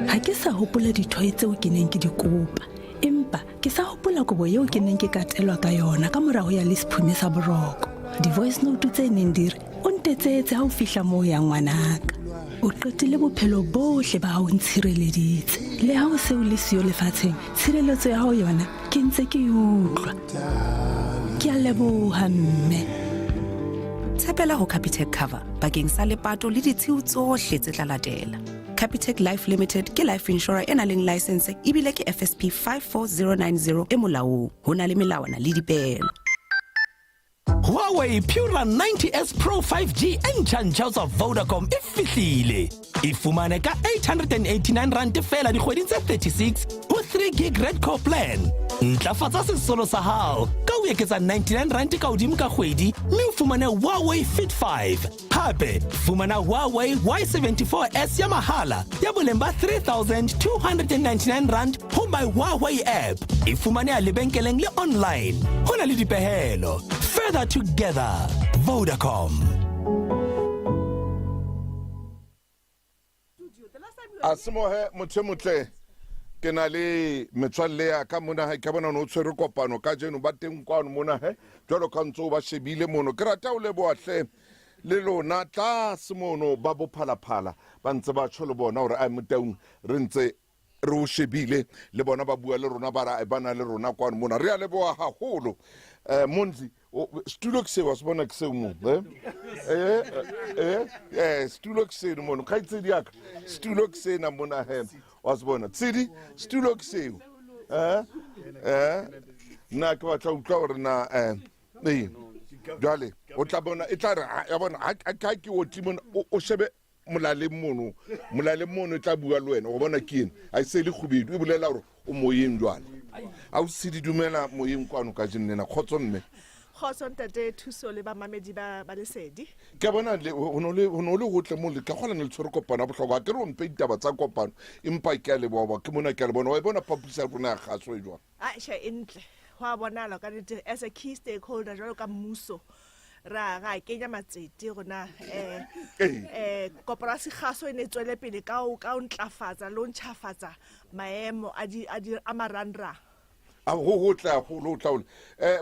Ha ke sa hopola dithoe tseo ke neng ke di kopa, empa ke sa hopola kobo eo ke neng ke katelwa ka yona ka mora ho ya le sephume sa boroko. Di-voice note tse neng di re, o ntetsetse ha o fihla moo ya ngwanaka. O qetile bophelo bohle ba hao ntshireleditse. Le ha o se o le siyo lefatsheng, tshireletso ya hao yona ke ntse ke e utlwa. Ke a leboha mme. Tshepela ho Capitec Cover bakeng sa lepato le ditshiu tsohle tse tla latela. Capitec Life Limited ke life insurer e nang le license ebile ke FSP 54090 e molaong. Ho na le melawana le dipeelo. Huawei Pura 90S Pro 5G e ntjha-ntjha ho tswa Vodacom e fihlile. E fumane ka 889 rand feela dikgweding tse 36 ho 3 gig Red Core plan. Ntlafatsa sesolo sa hao ka ho eketsa 99 rand ka hodimo ka kgwedi mme o fumane Huawei Fit 5. Hape fumana Huawei Y74S ya mahala ya boleng ba 3299 rand ho My Huawei app. E fumaneha lebenkeleng le online. Ho na le dipehelo. Further together. Vodacom. A semohe motho e motle ke na le metswalle ya ka mona ha ke bona o tshwere kopano ka jeno ba teng kwano mona he jwalo ka ntse o ba shebile mono ke rata o leboha hle le lona tlase mono ba bophalaphala ba ntse ba tjho le bona hore a motaung re ntse re o shebile le bona ba bua le rona ba ra ba na le rona kwano mona re a leboha haholo um mondli setulo ke seo wa se bona ke seo mo eh? Eh, eh, eh, setulo ke seno mono kgaitsedi yaka setulo ke sena mona he wa se bona tshedi setulo ke seo eh eh nna ke batla utlwa gore na eh ee jwale o tla bona e tla re ya bona ha ke otli mona o shebe molaleng mono molaleng mono e tla bua le wena go bona ke ene a e se le kgubedu e bolela gore o moyeng jwale a o se di dumela moyeng kwano ka jennena kgotso mme kgotso ntate thuso le bamamedi ba ba lesedi ke bona go no le gotle mo le ka kgona ne le tshwere kopano ya bohlokwa ke re o mpe ditaba tsa kopano empa ke a leboa ke mona ke a le bona wa e bona phaposi ya rona ya kgaso e jwang a she e ntle go a bonala ka nnete as a key stakeholder jwalo ka mmuso ra ra kenya matsete rona eh eh koporasi kgaso e ne e tswele pele ka o ka o ntlafatsa le o ntšhafatsa maemo a di a di a marangrang a go go tla go lo tla um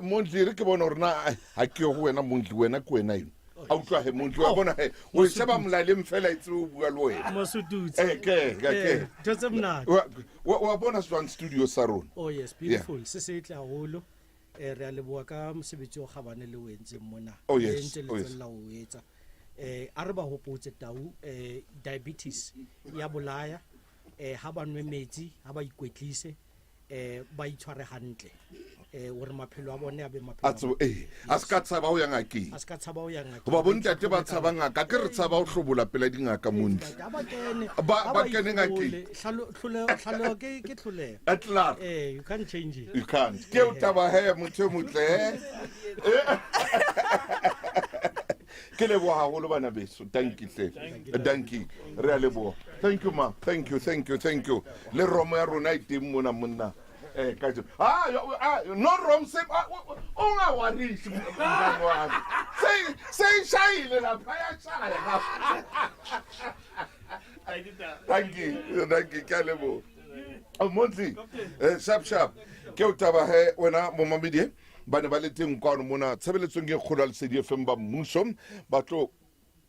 mondli re ke bona gore na ga ke go wena mondli wena ke wena eno a utlwa he mondli wa bona he o e sheba molaleng fela e tsebe o bua le wena Mosututse. Eh, ke ke ke Ntho tse monate. Wa bona sejwang studio sa rona Oh yes, beautiful. Se setle haholo. Eh re a leboha ka mosebetsi o kgabane le o entseng mona. Oh, yes, Le ntse le oh, yes. tswella ho o etsa. Eh a re ba hopotse tau eh diabetes ya bolaya eh ha ba nwe metsi, ha ba ikwetlise eh ba itshware hantle. Eh hore maphelo a bone a be maphelo. a tsebo ee a se ka tshaba ho ya ngakeng A se ka tshaba ho ya ngakeng. goba bontate ba tshaba ngaka ke re tshaba ho hlobola pela dingaka mondli Ha ba kene Ba- ha ba kene ngakeng. itlhole. Tlholeho ke tlholeho. At last. Eh you can't change it. You can't. Ke o taba he motho e motle he. Ke leboha haholo bana beso. Thank you hle. Thank you. Re a leboha. Thank you ma. Thank you, thank you, thank you. Le romo ya rona e teng mona monna. Eh ka jo. Ah, ah no rom se ah, o nga warisi mngani wami. Se se ishayile lapha yashaya. Thank you. Thank you. Ke a leboha. Oh, Mondli, sharp sharp. Ke o taba he wena momamedi ba ne ba le teng kwano mona tshebeletsong e kgolo ya Lesedi FM ba mmuso ba tlo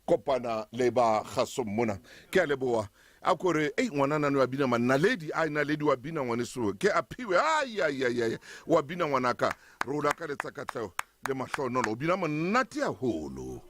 kopana le ba kgasong mona. Ke a leboha. A ko re, Ei, ngwanana wa bina man, Naledi, ai Naledi wa bina ngwaneso, ke Aphiwe, ai ai ai ai, wa bina ngwanaka, re o lakaletsa katleho le mahlohonolo, o bina monate haholo.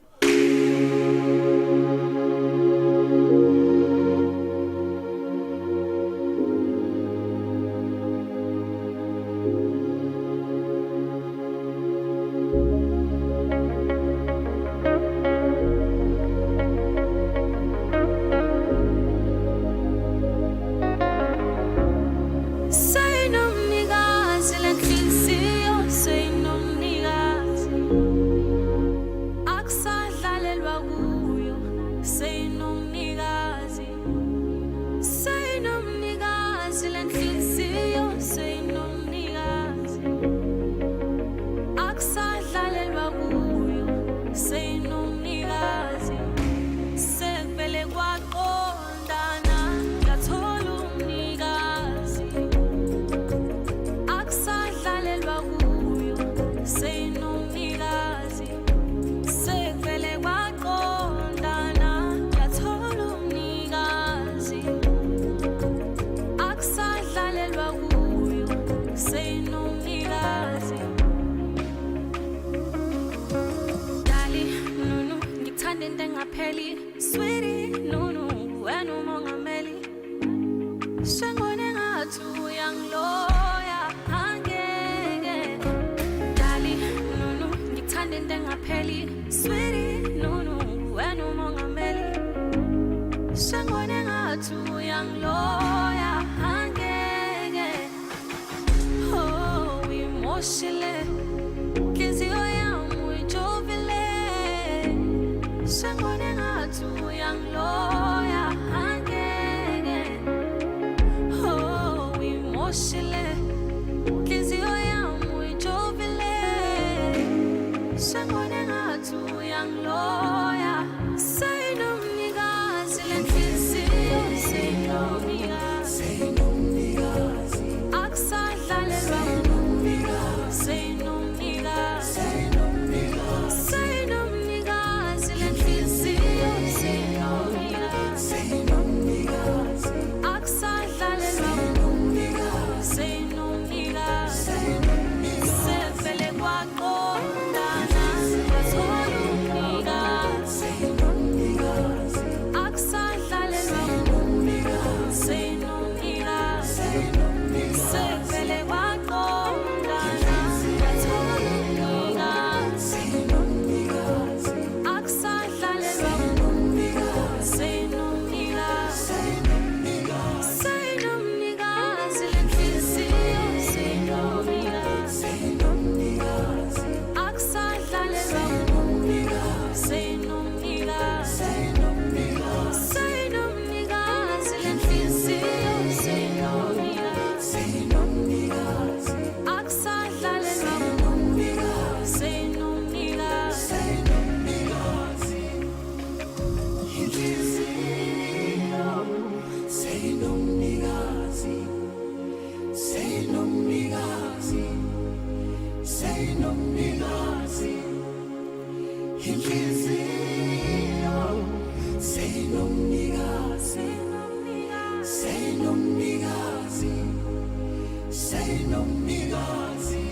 Seyinomnikazi lenhliziyo seyinomnikazi akusadlalelwa kuyo seyinomnikazi seyinomnikazi lenhliziyo seyinomnikazi akusadlalelwa kuyo seyinomnikazi sekuvele kwaqondana ngathola umnikazi akusadlalelwa kuyo seyinomnikazi sekuvele kwaqondana ngathola umnikazi akusadlalelwa kuyo seyinomnikazi. Dali, nunu, ngikuthanda into engapheli. Sweetie, nunu, wena umongameli. Sengibone ngathi uyangiloya, angeke. Dali, nunu, ngikuthanda into engapheli. Sweetie, nunu, wena umongameli. Sengibone ngathi uyangiloya, angeke. Oh, uyimoshile inhliziyo yami uyijovile. Sengibone ngathi uyangiloya, angeke. Oh, uyimoshile inhliziyo yami uyijovile. Sengibone ngathi uyangiloya. Seyinomnikazi lenhliziyo, seyinomnikazi. Akusadlalelwa seyinomnikazi. Seyinomnikazi lenhliziyo, seyinomnikazi. Akusadlalelwa seyinomnikazi. Sevele kwaqondana ngathola umnikazi. Akusadlalelwa seyinomnikazi. Sevele kwaqondana ngathola umnikazi. Akusadlalelwa seyinomnikazi. Seyinomnikazi lenhliziyo, seyinomnikazi. Akusadlalelwa seyinomnikazi. Seyinomnikazi lenhliziyo, seyinomnikazi. Akusadlalelwa seyinomnikazi. Inhliziyo seyinomnikazi, seyinomnikazi, seyinomnikazi. Inhliziyo seyinomnikazi, seyinomnikazi, seyinomnikazi.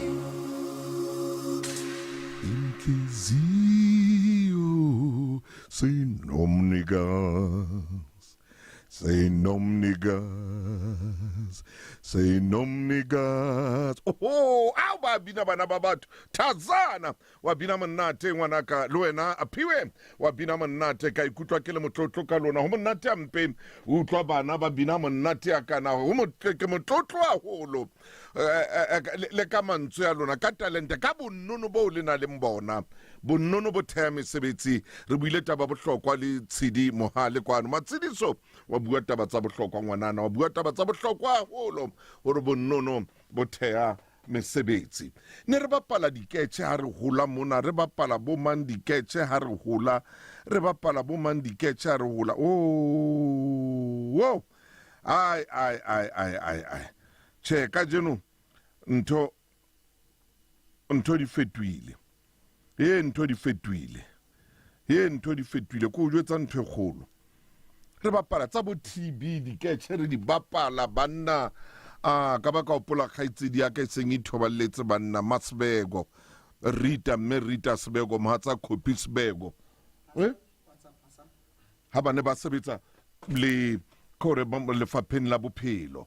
Inhliziyo seyinomnikazi, seyinomnikazi, seyinomnikazi. Oho, ao ba bina bana ba batho. Thazana wa bina monate ngwanaka le wena Aphiwe wa bina monate, ka ikutlwa ke le motlotlo ka lona. Ho monate a mpe o utlwa bana ba bina monate a kana ho ke motlotlo haholo. Le ka mantswe a lona, ka talente, ka bonono boo le nang le bona. Bonono bo theha mesebetsi. Re buile taba bohlokwa le Tshidi Mohale kwano. Matshidiso wa bua taba tsa bohlokwa ngwanana, wa bua taba tsa bohlokwa haholo hore bonono bo theha mesebetsi. Ne re bapala diketjhe ha re hola mona, re bapala bo mang diketjhe ha re hola, re bapala bo mang diketjhe ha re hola. Oh, ai ai ai ai ai ai. Tjhe, kajeno ntho di fetohile. Ntho di fetohile. Ntho di fetohile. Ke o jwetsa ntho e kgolo. Re bapala tsa bo TB diketjhe re di bapala banna. A ka ba ka hopola kgaitsedi ya ka e seng e ithoballetse banna Masebeko Rita mme Rita Sebeko mohatsa Khopi Sebeko. Eh? Ha ba ne ba sebetsa le kore lefapheng la bophelo.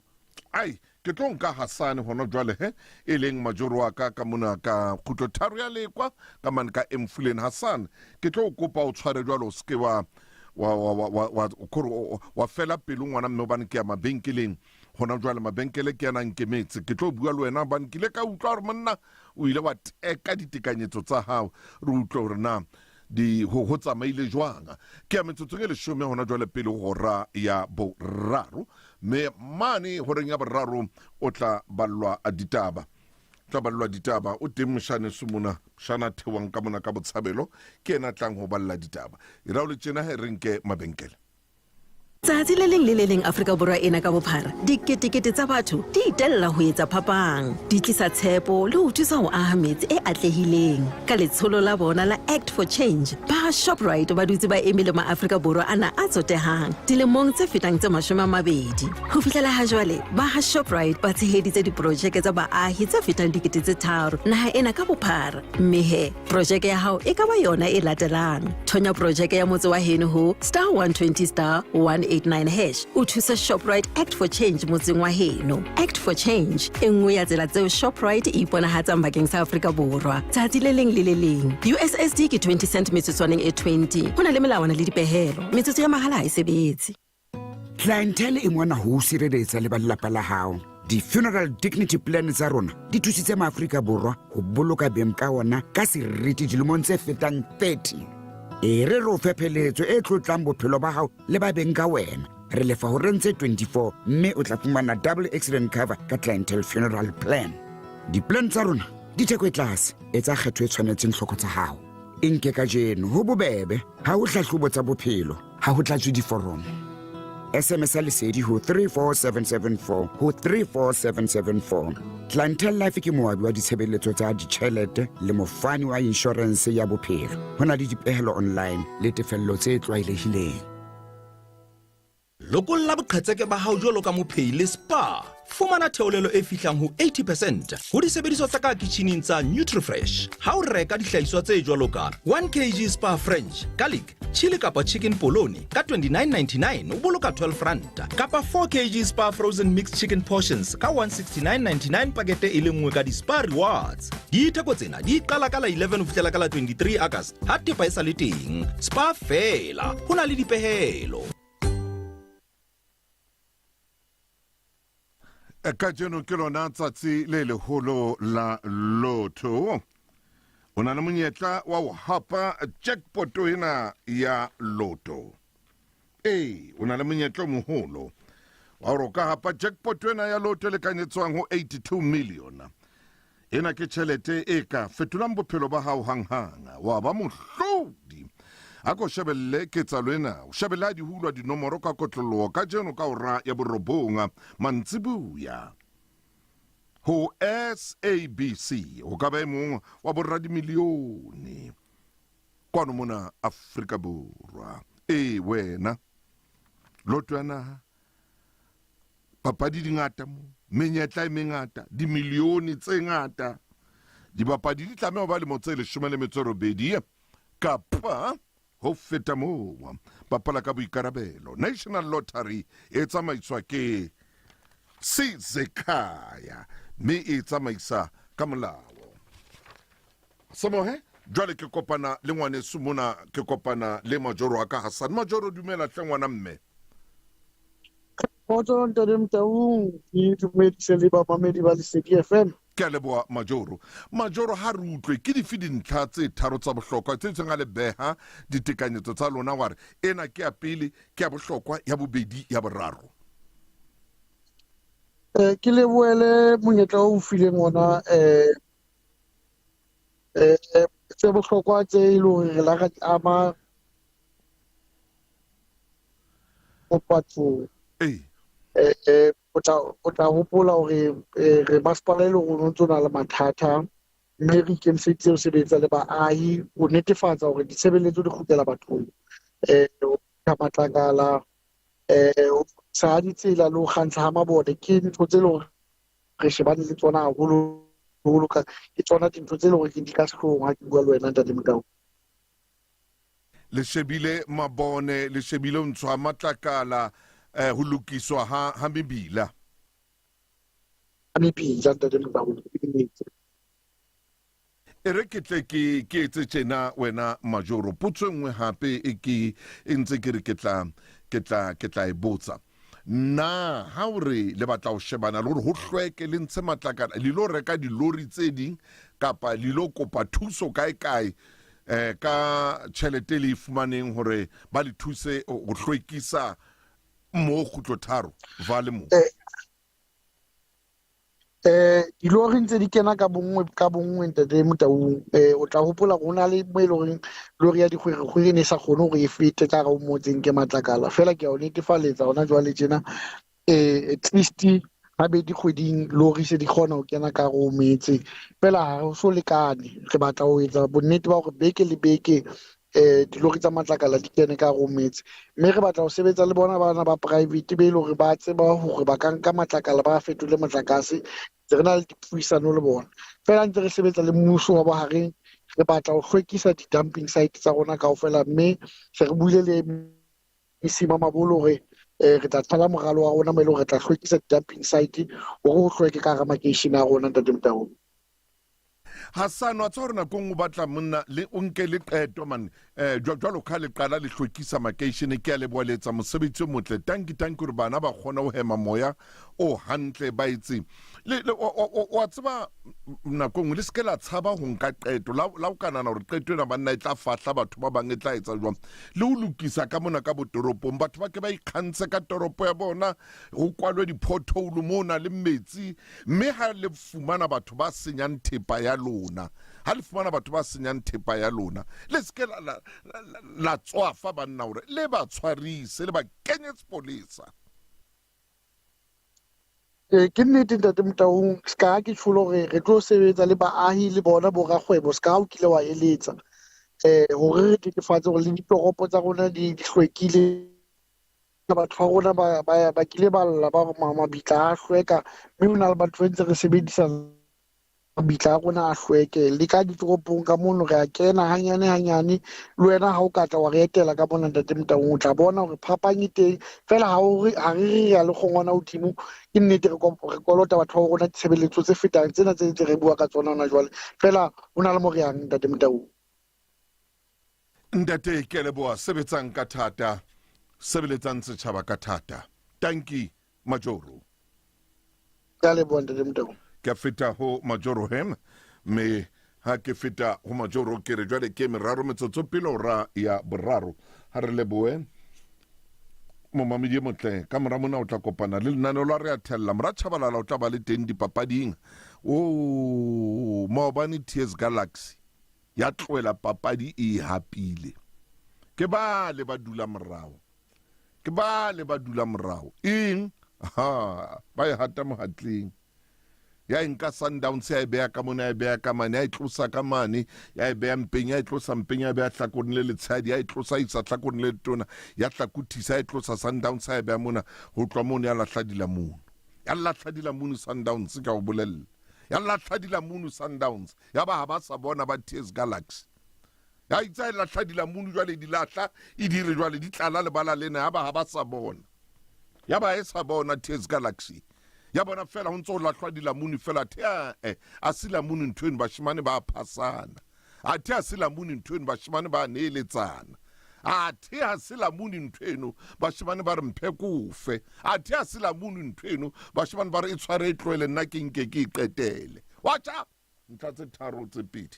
Ai ke tlo nka Hasane hona jwale he e leng majoro wa ka ka mona ka kgutlo tharo ya lekwa ka mane ka Emfuleni. Hasane ke tlo o kopa o tshware jwalo o seke wa wa wa wa wa wa kore wa fela pelo ngwana mme hobane ke ya mabenkeleng hona jwale mabenkele ke yana nkemetse ke tlo bua le wena hobane ke ile ka utlwa hore monna o ile wa teka ditekanyetso tsa hao re utlwe hore na di ho ho tsamaile jwang ke ya metsotsong e leshome hona jwale pele ho hora ya boraro mme mane horeng ya boraro o tla ballwa ditaba tla ballwa ditaba o teng moshane sumuna moshana thewang ka mona ka botshabelo ke ena tlang ho balla ditaba e ra o le tjena he re nke mabenkele Tsatsi le leng le le leng Afrika Borwa ena ka bophara, diketekete tsa batho di itella ho etsa phapang, di tlisa tshepo le ho thusa ho aha metse e atlehileng. Ka letsholo la bona la Act for Change, ba Shoprite ba dutse ba eme le maAfrika Borwa ana a tsotehang dilemong tse fetang tse 20. Ho fihlela ha jwale, ba ha Shoprite ba tsheheditse diprojeke tsa baahi tse fetang 3000 naha ena ka bophara. Mme he, Projeke ya hao e ka ba yona e latelang. Thonya projeke ya motse wa heno ho star 120 star 189 hash. O thuse Shoprite Act for Change motseng wa heno. Act for Change, e nngwe ya tsela tseo Shoprite e iponahatsang bakeng sa Afrika Borwa. Tsatsi le leng le le leng. USSD ke 20 cent metsotswaneng e 20. Ho na le melawana le dipehelo. Metsotso ya mahala ha e sebetse. Clientele e mona ho o sireletsa le ba lelapa la hao. Di-funeral dignity plan tsa rona di thusitse maAfrika Borwa ho boloka beng ka ona ka seriti dilemong tse fetang 30. E re re o fe pheletso e tlotlang bophelo ba hao le ba beng ka wena. Re lefa horeng tse 24 mme o tla fumana double accident cover ka Clientele Funeral Plan. Di-plan tsa rona di theko e tlase, etsa kgetho e tshwanetseng tlhoko tsa hao. E nke kajeno ho bobebe, ha ho hlahlobo tsa bophelo. Ha ho tlatswe diforomo. SMS ya lesedi ho 34774 ho 34774. Clientele Life ke moabi wa ditshebeletso tsa ditjhelete le mofani wa inshorense ya bophelo. Ho na le dipehelo online le tefello tse tlwaelehileng. Lokolla boqhetseke ba hao jwalo ka mophehi le spa. Fumana theolelo e fihlang ho 80 percent ho disebediswa tsa ka kitjhining tsa Nutrifresh ha o reka dihlahiswa tse jwalo ka 1 kg Spa French, garlic, chili kapa chicken polony ka 29.99 o boloka 12 ranta kapa 4 kg Spa frozen mixed chicken portions ka 169.99 pakete e le nngwe ka di-Spa rewards. Ditheko tsena di qala ka la 11 ho fihlela ka la 23 August ha thepa e sa le teng. Spa feela ho na le dipehelo. Kajeno ke lona tsatsi le leholo la lotho. O na le monyetla wa ho hapa jackpot ena ya lotto. Ee, o na le monyetla o moholo wa hore o ka hapa jackpot ena ya lotto e lekanyetswang ho 82 million. Ena ke tjhelete e ka fetolang bophelo ba hao hanghang, wa ba mohlodi. A ko shebelle ketsahalo ena, o shebelle ha di hulwa dinomoro ka kotloloho kajeno ka hora ya borobong mantsibuya ho SABC. O ka ba e mong wa boradimilione kwano mona Afrika Borwa. Ee, wena loto ya naha papadi di ngata mo menyetla e mengata dimilione tse ngata dibapadi di tlameha ho ba lemo tse 18 kapa ho feta moo bapala ka boikarabelo national lottery e tsamaiswa ke Sizekhaya mme e tsamaisa ka molao Samohe jwale ke kopana le ngwaneso mona ke kopana le majoro wa ka Hassan majoro dumela hle ngwana mme Kgotso ntate Motaung, ke dumedise le bamamedi ba Lesedi FM. Ke a leboha Majoro. Majoro ha re utlwe ke dife dintlha tse tharo tsa bohlokwa tse itseng a le beha ditekanyetso tsa lona wa re ena ke ya pele, ke ya bohlokwa, ya bobedi, ya boraro. Eh, ke lebohele monyetla o fileng ona eh eh tse bohlokwa tse e leng hore re la ra di ama mo bathong eh o tla o tla hopola hore eh, re masepala e le hore o ntse o na le mathata mme re ikemiseditse ho sebetsa le baahi ho netefatsa hore ditshebeletso di kgutlela bathong um ho matlakala Um sa ditsela le ho kgantsha ha mabone ke ntho tse leng hore re shebane le tsona haholoholo, ka ke tsona dintho tse leng hore ke di ka sehloohong ha ke bua le wena ntate Motau. Le shebile mabone, le shebile ho ntshwa matlakala, ho lokiswa ha ha mebila. Ha mebila ntate Motau, ke nnete. E re ke tle ke ke etse tjena wena Majoro, potso e nngwe hape e ke e ntse ke re ke tla ke tla ke tla e botsa. Na ha o re le batla ho shebana le hore ho hlweke le ntshe matlakala, le ilo reka dilori tse ding kapa le ilo kopa thuso kae kae eh ka tjhelete le e fumaneng hore ba le thuse ho hlwekisa mo kgutlo tharo vale mo? Eh, eh dilori ntse di kena ka bonngwe ka bonngwe ntate Motaung. O tla hopola hore ho na le mo e leng horeng lori ya dikgwerekgwere e ne e sa kgone hore e fete ka hara o motseng ke matlakala. Feela ke a o netefaletsa hona jwale tjena at least habedi kgweding lori se di kgona ho kena ka hare ho metse. Feela ha ho so lekane, re batla ho etsa bonnete ba hore beke le beke dilori tsa matlakala di kene ka hare ho metse. Mme re batla ho sebetsa le bona bana ba private be e leng hore ba tseba hore ba ka nka matlakala ba a fetole motlakase. Ntse re na le dipuisano le bona. Feela ntse re sebetsa le mmuso wa bohareng, re batla ho hlwekisa di-dumping site tsa rona kaofela, mme se re buile le MEC Mamabolo hore re tla thala moralo wa rona mo e leng hore re tla hlwekisa di-dumping site hore ho hlweke ka hara makeishene a rona ntate Motaung. Hassan, wa tseba hore nako e nngwe o batla monna le o nke le qeto man eh jwalo ka le qala le hlwekisa makeishene. Ke a leboha, le etsa mosebetsi o motle. Tanki tanki hore bana ba kgona ho hema moya o hantle ba etse le wa tseba nako e nngwe le seke la tshaba ho nka qeto la o ka nahana hore qeto ena banna e tla fahla batho ba bang, e tla etsa jwang. Le ho lokisa ka mona ka botoropong, batho ba ke ba ikgantshe ka toropo ya bona, ho kwalwe di-pothole mo ho na le metsi. Mme ha le fumana batho ba senyang thepa ya lona, ha le fumana batho ba senyang thepa ya lona, le se ke la, la, la, la tswafa banna hore le ba tshwarise, le ba kenye sepolesa. Ee, ke nnete ntate Motaung, ska ha ke tjholo hore re tlo sebetsa le baahi le bona borakgwebo, ska ha o kile wa eletsa hore re netefatse hore le ditoropo tsa rona di hlwekile. Batho ba rona ba kile ba lla ba re mabitla a hlweka, mme ho na le batho ba ntse re sebedisa mabitla a rona a hlweke. Le ka ditoropong ka mono re a kena hanyane hanyane, le wena ha o ka tla wa re etela ka mona ntate Motaung, o tla bona hore phapang e teng. Feela ha o re, ha re re re ya le kgongwana hodimo, ke nnete re kolota batho ba rona ditshebeletso tse fetang tsena tse ntse re bua ka tsona hona jwale. Feela ho na le mo re yang ntate Motaung. Ntate, ke a leboha. Sebetsang ka thata, sebeletsang setjhaba ka thata. Tanki Majoro. Ke a leboha ntate Motau. Ke a feta ho Majoro hem, mme ha ke feta ho Majoro ke re jwale ke meraro metsotso pele hora ya boraro. Ha re lebohe momamedi e motle. Ka mora mona o tla kopana le lenaneo la Re a Thella. Mora Chabalala o tla ba le teng dipapading. O maobane TS Galaxy ya tlohela papadi e e hapile. Ke bale ba dula morao, ke bale ba dula morao. Eng? Ha ba e hata mohatleng, ya e nka Sundowns ya e beha ka mona, ya e beha ka mane, ya e tlosa ka mane, ya e beha mpeng, ya e tlosa mpeng, ya e beha hlakoreng le letshehadi, ya e tlosa isa hlakoreng le letona, ya hlakothisa, ya e tlosa Sundowns ya e beha mona. Ho tloha mono ya lahla dilamunu, ya lahla dilamunu Sundowns, ke a o bolella, ya lahla dilamunu Sundowns. Ya ba ha ba sa bona ba TS Galaxy. Ya itse ha e lahla dilamunu jwale di lahla e dire jwale di tlala lebala lena, ya ba ha ba sa bona. Ya ba e sa bona TS Galaxy. Ya bona fela ho ntse ho lahlwa dilamunu fela, athe a eh, a se lamunu ntho eno, bashemane ba phasana. Athe a se lamunu ntho eno, bashemane ba neeletsana. Athe ha se lamunu ntho eno, bashemane ba re mphe kofe. Athe ha se lamunu ntho eno, bashemane ba re e tshware e tlohele nna ke nke ke e qetele. Watcha! Ntlha tse tharo tse pedi.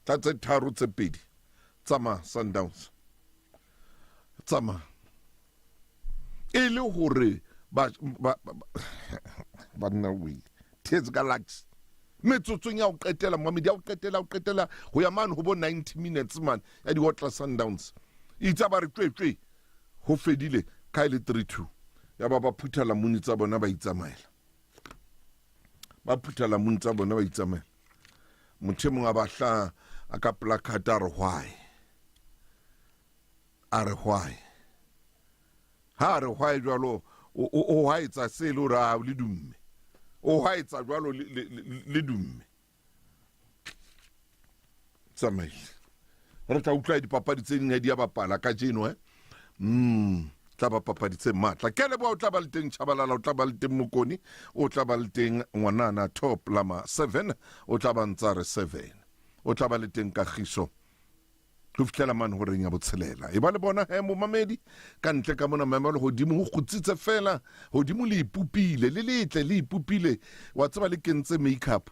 Ntlha tse tharo tse pedi. Tsamaya Sundowns. Tsamaya. E le hore ba ba banna we TS Galaxy metsotsong ya ho qetela momedi ya ho qetela ho qetela ho ya mane ho bo 90 minutes man ya di otla Sundowns itse ba re tswe tswe ho fedile ka ile 3-2 ya ba ba phutha lamuni tsa bona ba itsamaela. Ba phutha lamuni tsa bona ba itsamaela. Motho e mong a ba hlaha a ka placard a re why, a re why. Ha a re hwae jwalo, o hwaetsa se le hore a le dumme. O hwaetsa jwalo le dumme. Tsamaile. Re tla utlwa dipapadi tse ding di a bapala kajeno eh. Tla ba papadi tse matla. Ke a leboha, o tla ba le teng Tshabalala, o tla ba le teng Mokoni, o tla ba le teng ngwanana Top Lama 7, o tla ba ntsa re 7. O tla ba le teng Kagiso ho fihlela mane horeng ya botshelela. E ba le bona he momamedi ka ntle ka mona maemo a lehodimo ho kgutsitse fela, hodimo le ipopile, le letle le ipopile. Wa tseba le kentse makeup.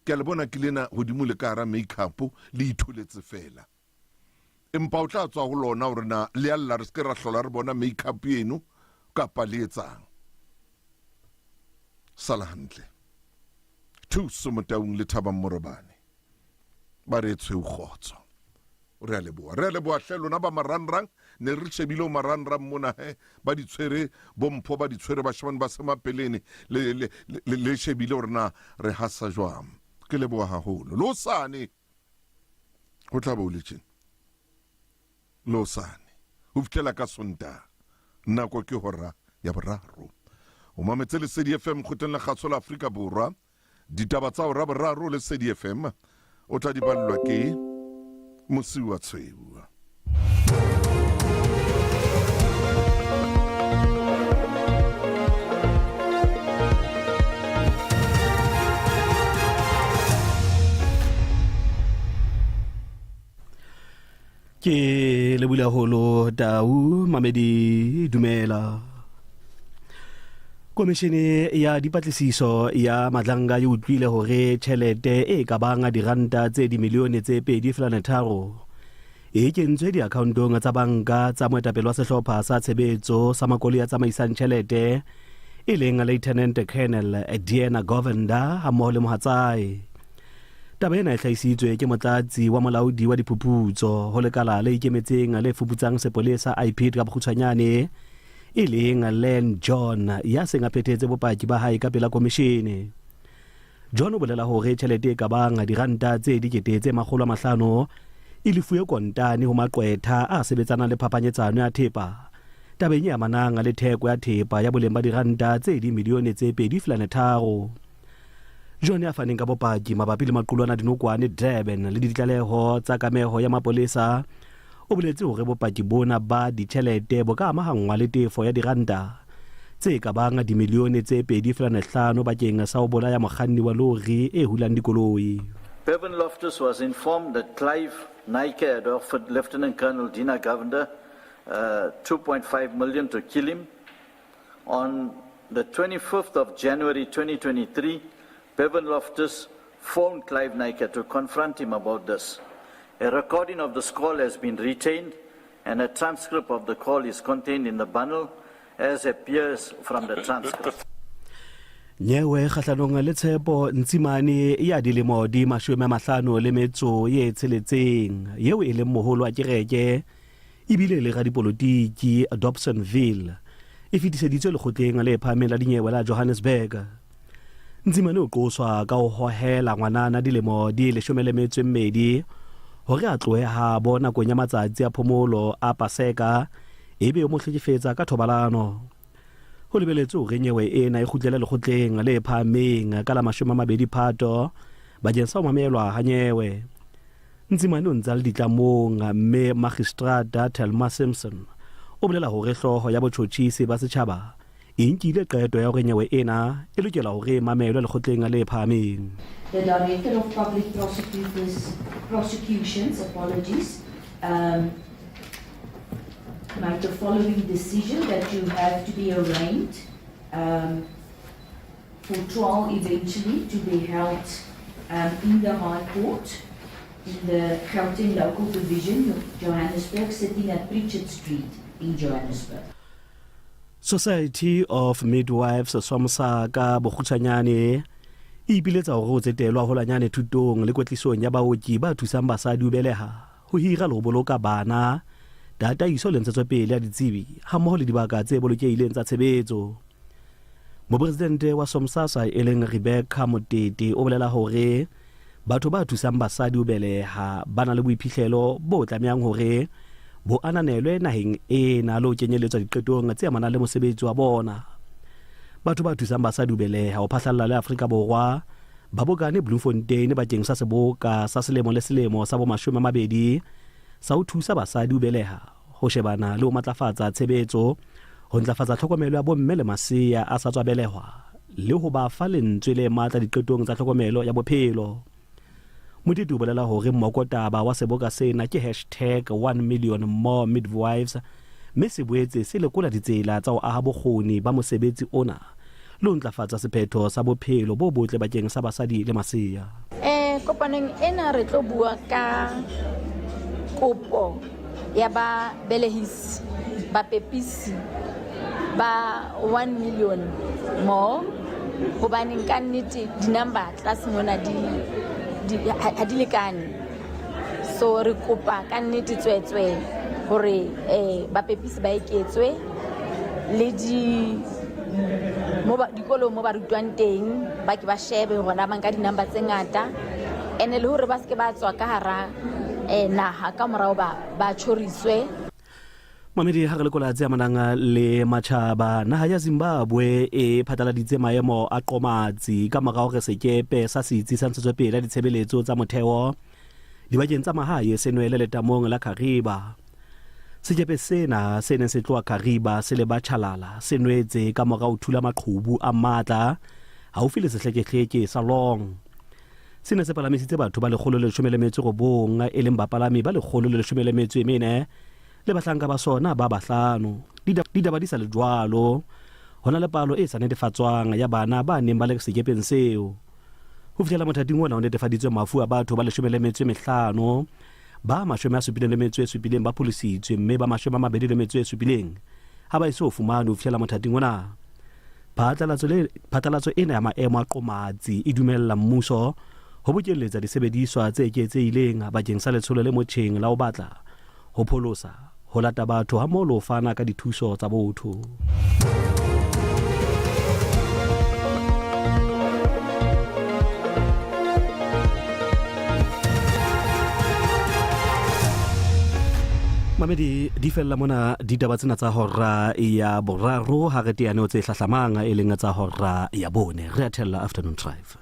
Ke a le bona ke lena hodimo le ka hara makeup le itholetse fela. Empa o tla tswa ho lona hore na le a lla re se ke ra hlola re bona makeup eno kapa le etsang. Sala hantle. Thuso Motaung le Thabang Morobane ba re tshweu kgotso. Re a leboha, re a leboha hle lona ba marangrang. Ne re shebile o marangrang mona he ba di tshwere bompho ba di tshwere bashemane ba semapelene le le le shebile hore na re hasa jwang. Ke leboha haholo. Le hosane ho tla ba o le tjena. Le hosane ho fihlela ka Sontaha nako ke hora ya boraro. O mametse Lesedi FM kgotleng la kgaso la Afrika Borwa. Ditaba tsa hora boraro Lesedi FM o tla di ballwa ke Mosiuwa Tshweu. Ke lebule haholo Tau Mamedi, dumela. Komishene ya dipatlisiso ya Madlanga e utlwile hore tjhelete e ka bang diranta tse dimilione tse 2.3 e kentswe diakhaontong tsa banka tsa moetapele wa sehlopha sa tshebetso sa makoloi a tsamaisang tjhelete e leng Lieutenant Colonel Diana Govender hammoho le mohatsae. Taba ena e hlahisitswe ke motlatsi wa molaodi wa diphuputso ho lekala le ikemetseng le fuputsang sepolesa IPID ka bokgutshwanyane e leng Len John ya seng a phethetse bopaki ba hae ka pela komishene. John o bolela hore tjhelete e ka bang diranta tse 500,000 e lefuwe kontane ho maqwetha a sebetsanang le phapanyetsano ya thepa tabeng e amanang le theko ya thepa ya boleng ba diranta tse dimilione tse 2.3. John ya faneng ka bopaki mabapi le maqulwana dinokwane Durban le ditlaleho tsa kameho ya mapolesa o boletse hore bopaki bona ba ditjhelete bo ka amahanngwa le tefo ya diranta tse ka bang dimilione tse 2.5 bakeng sa ho bolaya mokganni wa lori e hulang dikoloi. Bevan Loftus was informed that Clive Naicker had offered Lieutenant Colonel Dina Govender 2.5 million to kill him. On the 25th of January 2023, Bevan Loftus phoned Clive Naicker to confront him about this. A recording of this call has been retained and a transcript of the call is contained in the bundle as appears from the transcript. Nyewe kgahlanong le Tshepo Ntsimane ya dilemo di 56 yeo e leng moholo wa kereke ebile le radipolotiki Dobsonville e fetiseditswe lekgotleng le phahameng la dinyewe la Johannesburg. Ntsimane o qoswa ka ho hohela ngwanana dilemo di 12 hore a tlohe habo nakong ya matsatsi a phomolo a Paseka ebe o mo hlekefetsa ka thobalano. Ho lebeletswe hore nyewe ena e kgutlele lekgotleng le phahameng ka la 20 Phato bakeng sa ho mamelwa ha nyewe. Ntsimane o ntse a le ditlamong mme Magistrata Thelma Simpson o bolela hore hlooho ya botjhotjhisi ba setjhaba e nkile qeto ya hore nyewe ena e lokela hore e mamelwe lekgotleng le phahameng. The Director of Public Prosecutors, Prosecutions, apologies, made the following decision that you have to be arraigned for trial eventually to be held in the High Court in the Gauteng Local Division of Johannesburg, sitting at Pritchard Street in Johannesburg. Society of Midwives SOMSA ka bokgutshwanyane e ipiletsa hore ho tsetelwa holwanyane thutong le kwetlisong ya baoki ba thusang basadi ho beleha, ho hira le ho boloka bana, tataiso le ntshetsopele ya ditsebi hammoho le dibaka tse bolokehileng tsa tshebetso. Mopresidente wa SOMSASA e leng Rebecca Motete o bolela hore batho ba thusang basadi ho beleha ba na le boiphihlelo bo tlamehang hore bo ananelwe naheng ena le ho kenyeletswa diqetong tse amanang le mosebetsi wa bona. Batho ba thusang basadi ho beleha ho phahlalla le Afrika Borwa ba bokane Bloemfontein bakeng sa seboka sa selemo le selemo sa bomashome a mabedi sa ho thusa basadi ho beleha, ho shebana le ho matlafatsa tshebetso, ho ntlafatsa tlhokomelo ya bomme le masea a sa tswa belehwa le ho ba fa lentswe le matla diqetong tsa tlhokomelo ya bophelo. Motete o bolela hore mmokotaba wa seboka sena ke hashtag one million more midwives mme se boetse se lekola ditsela tsa ho aha bokgoni ba mosebetsi ona le ho ntlafatsa sephetho sa bophelo bo botle bakeng sa basadi le masea. Eh, kopanong ena re tlo bua ka kopo ya ba belehisi bapepisi ba 1 million more hobaneng ka nnete di-number tlase mona di, di, ha di lekane so re kopa ka nnete tswetswe hore um bapepisi ba eketswe le di mo ba dikolong mo ba rutwang teng ba ke ba shebe hore na ba nka di-number tse ngata ene le hore ba seke ba tswa ka hara um naha ka morao ba ba tjhoriswe. Mamedi ha re lekola tse amanang le matjhaba, naha ya Zimbabwe e phatlaladitse maemo a qomatsi ka mora hore sekepe sa setsi sa ntshetsopele ya ditshebeletso tsa motheo dibakeng tsa mahae se nwele letamong la Kariba. Sekepe sena se neng se tloha Kariba se leba Chalala se nwetse ka mora ho thula maqhubu a matla haufi le sehlekehleke sa Long. Se ne se palamisitse batho ba 119, e leng bapalami ba 114 le bahlanka ba sona ba bahlano. Ditaba di sa le jwalo, ho na le palo e sa netefatswang ya bana ba neng ba le sekepeng seo. Ho fihlela mothating ona ho netefaditswe mafu a batho ba 15, ba 77 ba pholositswe mme ba 27 ha ba eso fumanwe ho fihlela mothating ona. Phatlalatso ena ya maemo a qomatsi e dumella mmuso ho bokelletsa disebediswa tse eketsehileng bakeng sa letsholo le motjheng la ho batla, ho pholosa, ho lata batho hammoho le ho fana ka dithuso tsa botho. Mamedi di fella mona ditaba tsena tsa hora ya boraro ha re teane tse hlahlamang e leng tsa hora ya bone. Re a thella Afternoon Drive.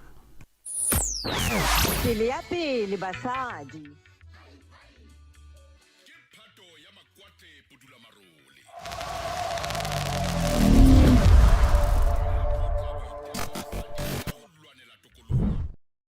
Pele ya pele basadi.